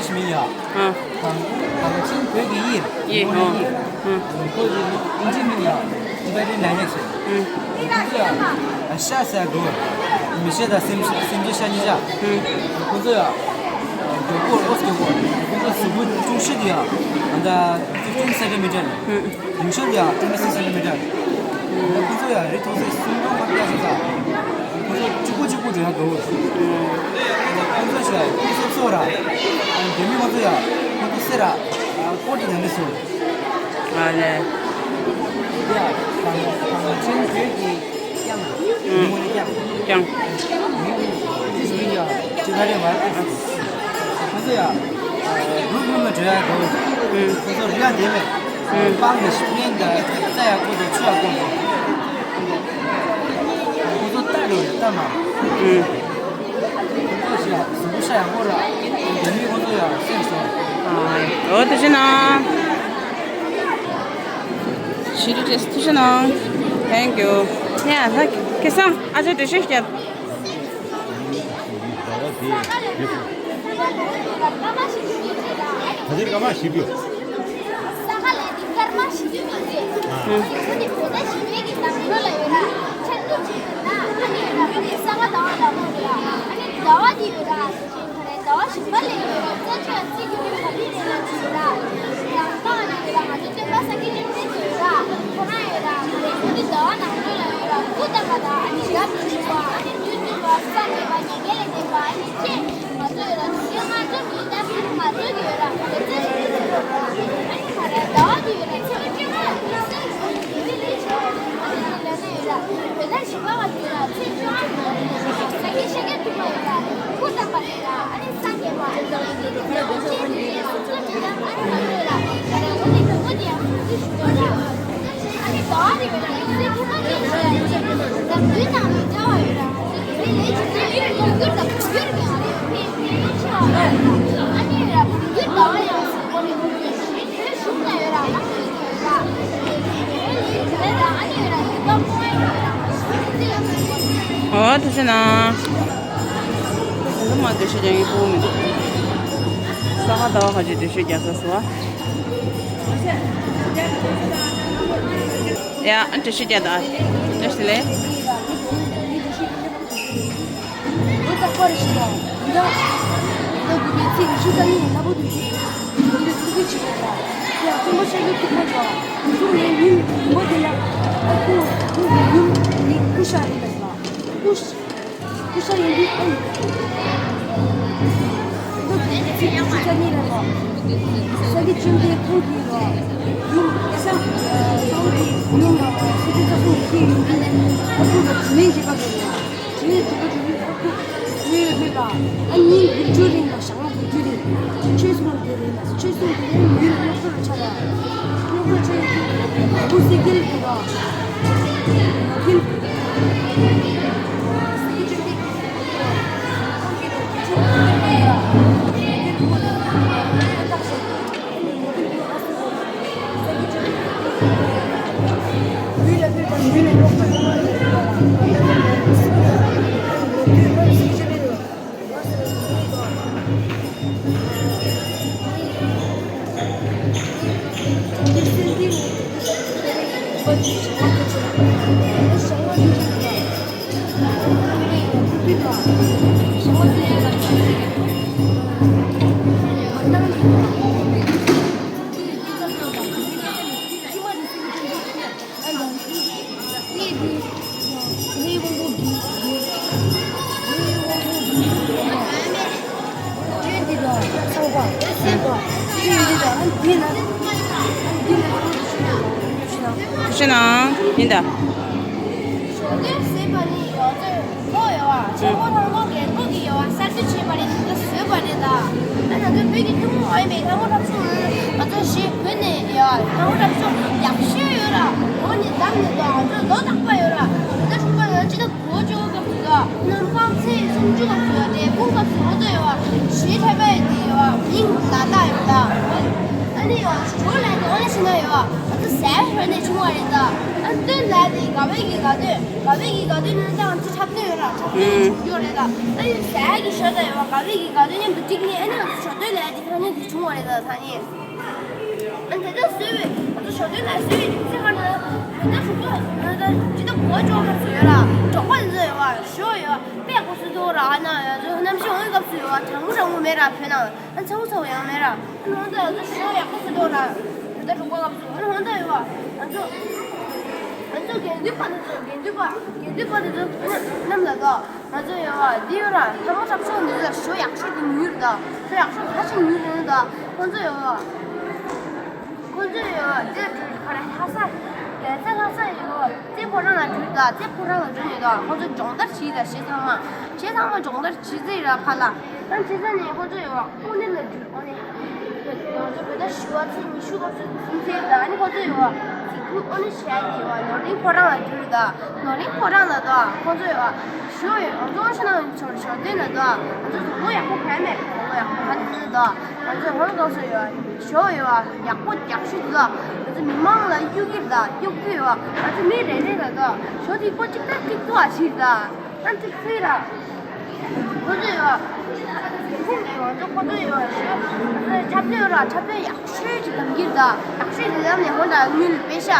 ཞིག་མིན་ཡ། ཨ། གངས་གངས་ཅན་བོད་ཀྱི་ཡིར། ཡིར། ཨོ། ཡིར། ཨ། ཁོ་ཡིན་ཨིན་ཇི་མིན་ཡ། Tibetan dialect ཟེར། ཨ། ཁོ་ཚོ་ཡ། ཤ་ཟེར་དགོས། མི་ཤ་དང་སེམས་སེམས་ཅན་ཤ་གཉིས་ཆ། ཨ། ཁོ་ཚོ་ཡ། མགྱོགས་པོ་ཨོ་མགྱོགས་པོ། ཁོ་ཚོ་གཟུགས་པོ་ཅུང་ཤོས་དེ་ཡ། ཨ། ད་fifteen centimeter ལ། ཨ། ཉུང་ཤོས་ཡ་twenty six centimeter། ཁོ་ཚོ་ཡ་རི་མཐོ་ཚད་སུམ་སྟོང་ལྔ་བརྒྱ་ཟེར་ས། ཁོ་ཚོ་གཅིག་པོ་གཅིག་པོ་འགྲོ་ཡ་འགྲོ། ཁོ་ཚོ་ཞིག་ལ་ཁོ་ཚོ་སོ་ར། དེ་མིན་ཁོ་ཚོ་ཡ་ཁོ་ཚོ་སེ་ར། ཀོ་ཏི་དང་འདི་སུ། ཨ་ལེ། ཡ་གངས་གངས་ཅན་བོད་ཀྱི་རྐྱང་། ཉིན་མོ་ནི་རྐྱང་། རྐྱང་། ཉིན་མོ་ནི་ཡ་ཅི་ག་རེ་བ། ཡ། རུ་རུ་མ་འགྲོ་ཡ་འགྲོ། ཁོ་ཚོ་རི་ཡ་དེ་མེད། སྤང་གི་ཤི་ནན་ད་རྩ་ཡ་ཁོ་ཚོ་ཆུ་ཡ་ཁོ་ཚོ། ཁོ་ཚོ་ལྟ་འགྲོ་ཡ་ལྟ་མ། ཁོ་ཚོ་ཞི་ཡ་ཟུམ་བུ་ཤ་ཡ་ཁོ་ར། དེ་མི་ཁོ་ཚོ་ཡ་སེམས་སོ། ཨོ་དེ་ཤི་ན། ཤི་རི་ཏེས་དེ་ཤི་ན། Thank you. ཡ་ཧ་ཁེ་སང་ཨ་ཅག་དེ་ཤི་ཤ། ཟླ་བ་དེ་ཡོད། ས་ག་ལ་ཡོད་ར་སྐར་མ་བཞི་བཅུ་མི་རེད་ར། ད་ལྟའི་སྐར་མ་བཞི་བཅུ། ས་ག་ལ་ཡོད་སྐར་མ་བཞི་བཅུ་མི་རེད། ཨ་ནི་ཁོ་དེ་བོད་ཟླ་བཞི་པའི་གི་ནང་ལོ་ལ་ཡོད་ར། ཆར་འབབ་བྱེད་ཡོད་ན་ཨ་ནི་ཡོད་ར། ཁོ་དེ་ས་ག་ཟླ་བ་ལ་ལོ་ཡོད་ར། ཨ་ནི་ཟླ་བ་དེ་ཡོད་ར། ཟླ་བ་བཞི་པ་ལས་ཡོད་ར། རྩ་ཆེ་བ་རྩིས་རྒྱུ་ཡོད་ར། མི་ལས་ཡོད་ར། ཟླ་བ་ལ་ཡོད་ར། ང་ཚོ་སྟོན་པ་སངས་རྒྱས་བཅོམ་ལྡན་འདས་ཡོད་ར། ཁོ་རང་ཡོད་ར། ཁོ་དེ་ཟླ་བ་ནང་ལོ་ལ་ཡོད་ར། སྐུ་བལྟམས་པ་དང་ཨ་ནི་ཡབ་ཀྱི་སྤྲུལ་པ། ཨ་ནི་བདུད་འདུལ་བ། སངས་རྒྱས་པ། ཉེས་འགེལ་ལས་འདས་པ། ཨ་ནི་ཁྱེད་ང་ཚོ་ཡོད་ར། དུས་རྒྱུན་ང་ཚོ་མི་ལྟ་བུ་ང་ཚོ་གི་ཡོད་ར། ང་ཚོ་ཚེ་རིང་ཚེ་རིང་ཡོད་ར། ཨ་ནི་ང་ར་ཟླ་བ་དེ་ཡོད་ར། ཚེ་རིང་ཚེ་རིང་ཡོད་ར། ཚེ་རིང་ཚེ་རིང་ཡོད་ར། བོད་ཟླ་བཞི་པ་བ་དེ་ཡོད་ར། ཚེས་བཅོ་ལྔ་ཡོད་ར། ས་སྐྱ་ཤཱཀྱ་ཐུབ་པ་ཡོད་ར། སྐུ་བལྟམས་པ་ཡོད་ར། ཨ་ནི་སངས་རྒྱས་པ་ཡོད་ར། ཨ་ནི་སངས་རྒྱས་པ་ཡོད་ར། ཨ་ནི་ང་ཚོ་ཡོད་ར། ད་རེས་འོ་དེ་བོད་པ་དེ་ཡང་སུ་ཞིག་ཡོད་ར། ཨ་ནི་ཟླ་བ་རེ་རེ་ལ་ཡང་སྲིད་ཁོ་ན་ཅན་ཞིག་ཡོད་ར། འཛམ་བུའི་ནང་ནས་ཕྲ་བ་ཡོད་ར། ང་ཚོ་བོད་ལས་ཀྱི་སྲིད་ཡོད་ར། ཡོད་རྒྱུར་དང་ཁོར་ཡུག་གི་ཨ་རེ་ཕན་ཕན་ཆེ་བ་ཡོད་ར། ཨ་ནི་ཡོད་ར། ཡུལ་ཟླ་བ་ཡང་སྲིད་ཁོ་ནས་ཁོར་ཡུག་ཞིག་བོད་གཞུང་ལ་ཡོད་ར། ཨ་ནི་ཡོད་ར། ཨ་ནི་ཡོད་ར། ཡུལ་ལ་ཡོད་ར། ཡུལ་ལ་ཡོད་ར། ང་ཚོ་བོད་ལ་ཡོད་ར། ཨོ་དེ་ཚོ་ན། དེ་ཚོ་མ་འགྲེལ་བཤད་རྒྱག་ཡིན་པོ་མི་འདུག་ས་ག་ཟླ་བ་ཁ་ཅིག་འགྲེལ་བཤད་རྒྱག་ས་སོ། ཡ་ཨ་འགྲེལ་བཤད་རྒྱག་ད། བཀྲ་ཤིས་བདེ་ལེགས། ལོ་རྟག་པར་ཞིག་ལ་འདི་ལ་འདི་ལ་དགུ་པའི་ཚེས་ཉི་ཤུ་རྩ་གཉིས་ལ་ལྷ་བུ་དུ་ཆེ་འདི་ལ་ཐུགས་རྗེ་ཆེ་བ་ལ་ཡ་སྟོན་པ་ཤཱཀྱ་ཐུབ་པ་ལ་གསུང་ནས་ཉིན་མོ་དེ་ལ་ཨ་ཁུ་ཁུ་གི་ཡུམ་ནི་སྐུ་ཤ་རེད་ལ་སྐུ་སྐུ་ཤ་ཡིན་དུས་ཨ་ནི་ཚིག་ཅི་ཙ་ནི་ར་ལ་ས་གི་ཅུང་དེ་ཐུག་གི་ར་ཡུམ་ས་ས་བོ་དེ་ཉིན་ལ་སི་ཏུ་ས་སུ་ཁྱི་ཡིན་དུས་ཨ་ཁུ་ལ་དྲི་ལན་བྱེད་པ་རེད། ལ་དྲི་ལན་བྱེད་པ་དྲི་ལན་ཨ་ཁུ་ཡོད་ཡོད་ལ་ཨ་ཉིན་དགུ་བཅུ་རིང་ལ་ཞང་དགུ་བཅུ་རིང་ཆོས་སྲུང་དེ་རེད་ལ། ཆོས་སྲུང་དེ་ནས་ཡུལ་སློབ་གྲྭར་ཆགས་ལ། སློབ་གྲྭ་ཆགས་ཡོད་དུས་བུ་སྲིད་རྒྱལ་གྱི་ར། ཁྱིམ། ཤི་ན་ཡིན་ད། ཞོ་སྟོན་ཟེར་བ་ནི་ཡོད་ཚད་ལྷོ་ཡོད་བ། ཆེན་པོ་ལྷོ་ལྷོ་གི་ལྷོ་གི་ཡོད་བ། གསར་གཏོད་བྱས་པ་རེད། དེ་འདྲ་བཟོས་པ་རེད་ད། ཨ་ང་ཚོ་བོད་ཀྱི་ཐུན་མོང་མ་ཡིན་པའི་ལྷ་མོ་ཁྲ་ཆུང་ང་ཚོ་ཞེས་བོད་ནས་ཡོད་བ། ལྷ་མོ་ཁྲ་ཆུང་ཡག་ཤོས་ཡོད་ར། ལོ་ནི་འདབས་ནི་ད་ང་ཚོ་ལོ་རྟག་པ་ཡོད་ར། ད་ལྟ་སྲུང་པ་ང་ཅི་ད་གོ་ཅོག་ག་ཡོད། གནམ་གང་ཚེས་སུམ་ཅུ་ལ་ཡོད། དེ་ཕུང་སྐབས་སུ་ང་ཚོ་ཡོད་བ། གཞིས་ཁྲ་པའི་དེ་ཡོད་བ། མིང་ལ་ད་ཡོད་ད། ཨ་ནི་ཡོད་ཞོ་ལ་དེ་འོ་ལ་ཕྱིན་ན་ཡོད་བ། ང་ཚོ་ཟས་ཧོན་ནས་བྱུང་བ་རེད་ད། ཨ་སྟོན་ལ་དེ་དགའ་བའི་གི་དགའ་སྟོན། དགའ་བའི་གི་དགའ་སྟོན་ནི་ད་ང་ཚོ་འཁྲབ་སྟོན་ཡོད་ར། འཁྲབ་སྟོན་ནས་བྱུང་རྒྱུ་རེད་ད། ཨ་ནི་ཟས་ཀྱི་ཞོ་ད་ཡོད་བ། དགའ་བའི་གི་དགའ་སྟོན་མཉམ་དུ་བསྒྲིགས་ནས་ཨ་ནི་ང་ཚོ་ཞོ་སྟོན་ལ་དེ་ཐ་སྙད་དེ་བྱུང་བ་རེད་ད་ཐ་སྙད། ཨ་ནི་དེ་ཚོ་བཟོས་པའི་ང་ཚོ་ཞོ་སྟོན་ལ་བཟོས་པའི་རྒྱུ་མཚན་ག་ན། བོད་ཟླ་དྲུག་པ་ང་ཚོ་ཇི་ལྟར་གོ་ཅོག་སྐབས་སུ་ཡོད་ར། འབྲོག་པ་དེ་ཚོ་ཡོད་བ། ཞོ་ཡོད་བ། དཔེ་གོ་སུ་ཚོ་ར་ཨ་ན་ང་ཚོ་གནམ་གཤིས་འོང་སྐབས་སུ་ཡོད་བ། གྲང་མོ་གྲང་མོ་མེད་ར་བོད་ནང་། ཨ་ཚ་བོ་ཚ་བོ་ཡང་མེད་ར། ཨ་ནི་ང་ཚོ་ང་ཚོ་ཞོ་ཡག་པོ་སུ་ཚོ་ར། བོད་ཟླ་དྲུག་པ་སྐབས་སུ་ཨ་ནི་ང་ཚོ་ཡོད་བ། ང་ཚོ་ང་ཚོ་དགེ་འདུན་པ་དེ་ཚོ་དགེ་འདུན་པ་དགེ་འདུན་པ་དེ་ཚོ་གནམ་ལ་དོ། ང་ཚོ་ཡོད་བ། འདི་ཡོད་ར། ལྷ་མོ་ཁྲ་ཆུང་འདི་ཚོ་ཞོ་ཡག་ཤོས་དེ་ཉོས་རེད་ད། ཞོ་ཡག་ཤོས་ཁ་ཤས་ཉོས་རེད་ད། ཁོང་ཚོ་ཡོད་བ། ཁོང་ཚོ་ཡོད་བ། འདི་ག་རེ་ལྷ་ས། རྒྱལ་རྩེ་ལྷ་ས་ཡོད། རྩེ་ཕོ་བྲང་ལ་འགྲུལ་ད། རྩེ་ཕོ་བྲང་ལ་འགྲུལ་ནས་ད། ཁོ་ཚོ་སྦྱོང་བརྡར་བྱས་ད། གཞས་ཚང་མ། གཞས་ཚང་མ་སྦྱོང་བརྡར་བྱས་ཚེ་ར་ཕར་ལ། ཨ་བྱས་ཚར་ནས་ཁོ་ཚོ་ཡོད། དངོས་གནས་ལ་འགྲུལ། དངོས་གནས། ང་ཚོ་བོད་ཟླ་བཞི་པ་ཚེས་ཉི་ཤུ་སྐབས་སུ་ཚུན་ཚོད་ད། ཨ་ནི་ཁོ་ཚོ་ཡོད། ཟིག་གུ་དངོས་གནས་བྱས་ཏེ་ཡོད། ནོར་གླིང་ཕོ་བྲང་ལ་འགྲུལ་ད། ནོར་གླིང་ཕོ་བྲང་ལ་ད་ཁོ་ཚོ་ཡོད། ཞོ་ཡོད། ང་ཚོ་ཨོ་ཤ་ན་ཞོ་ཞོ་སྟོན་ལ་ད། ང་ཚོ་དོ་ནོ་ཡག་པོ་ག་མེད། དོ་ནོ་ཡག་པོ་ག་དེ་ད། ང་ཚོ་ཧོན་སྐབས་སུ་ཡོད། ཞོ་ཡོད། ཡག་པོ་ཡག་ཤོས་ད། ང་ཚོ་མི་མང་ལ་གཡུག་གིར་ད། གཡུག་གི་ཡོད། ང་ཚོ་མི་རེ་རེ་ལ་ད། ཞོ་དེ་པོ་གཅིག་ད་གཅིག་ཏུ་ཨ་ཞིག་ད། ཨ་ཙི་ཙི་ར། ཁོ་ཚོ་ཡོད། ཁོ་ཚོ་ཡོད། ཞོ་ཁོ་ཚོ་ཆབ་སྟོན་ར། ཆབ་སྟོན་ཡག་ཤོས་ཅིག་དམ་གིར་ད། ཡག་ཤོས་དེ་ལམ་ནས་ཧོན་ད་དངུལ་པེ་ཤ་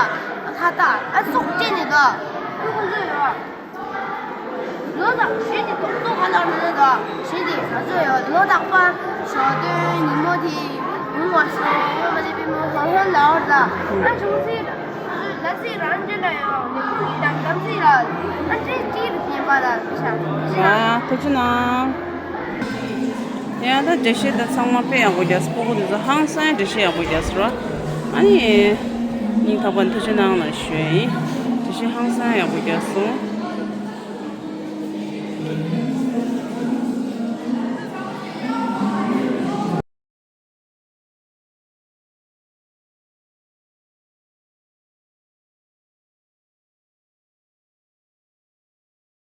ཁ་ཏ་ཨ་སོགས་སྤྲད་ནས་ད། ཁོ་ཚོ་ཡོད། ལོ་དང་གཞས་དེ་རྡོག་རྡོག་ཧ་ལམ་ནས་ད། གཞས་དེ་ང་ཚོ་ཡོད། ལོ་རྟག་པར་ཞོ་སྟོན་ཉིན་མོ་དེ་ཡོང་བ་སོ་ངོ་མ་དེ་པི་མོ་ཧོན་ཧོན་ལའོར་ད། ཨ་ཆུང་ཚེ་ལ་ཚེ་རང་འདྲེན་ལ་ཡོད། ལས་ཁུངས་ཀྱི་དང་དམ་ཚིག་ལ་ཨ་འདྲེ་ཅིག་རུ་བསྙེན་པ་ལ་ཤ་ཤ། ཨ་ཐུགས་རྗེ་གནང་། ཡང་ད་འགྲེལ་བཤད་ད་ཚང་མ་དཔེ་ཡག་པོ་རྒྱག་སོང་། སྤུ་གུ་འདི་ཚོ་ཧང་སང་འགྲེལ་བཤད་ཡག་པོ་རྒྱག་སོང་ར། ཨ་ནི་སྙིང་ཐག་པ་ནས་ཐུགས་རྗེ་གནང་ལ་ཞུ་ཡ་ཡིན། འགྲེལ་བཤད་ཧང་སང་ཡག་པོ་རྒྱག་སོང་།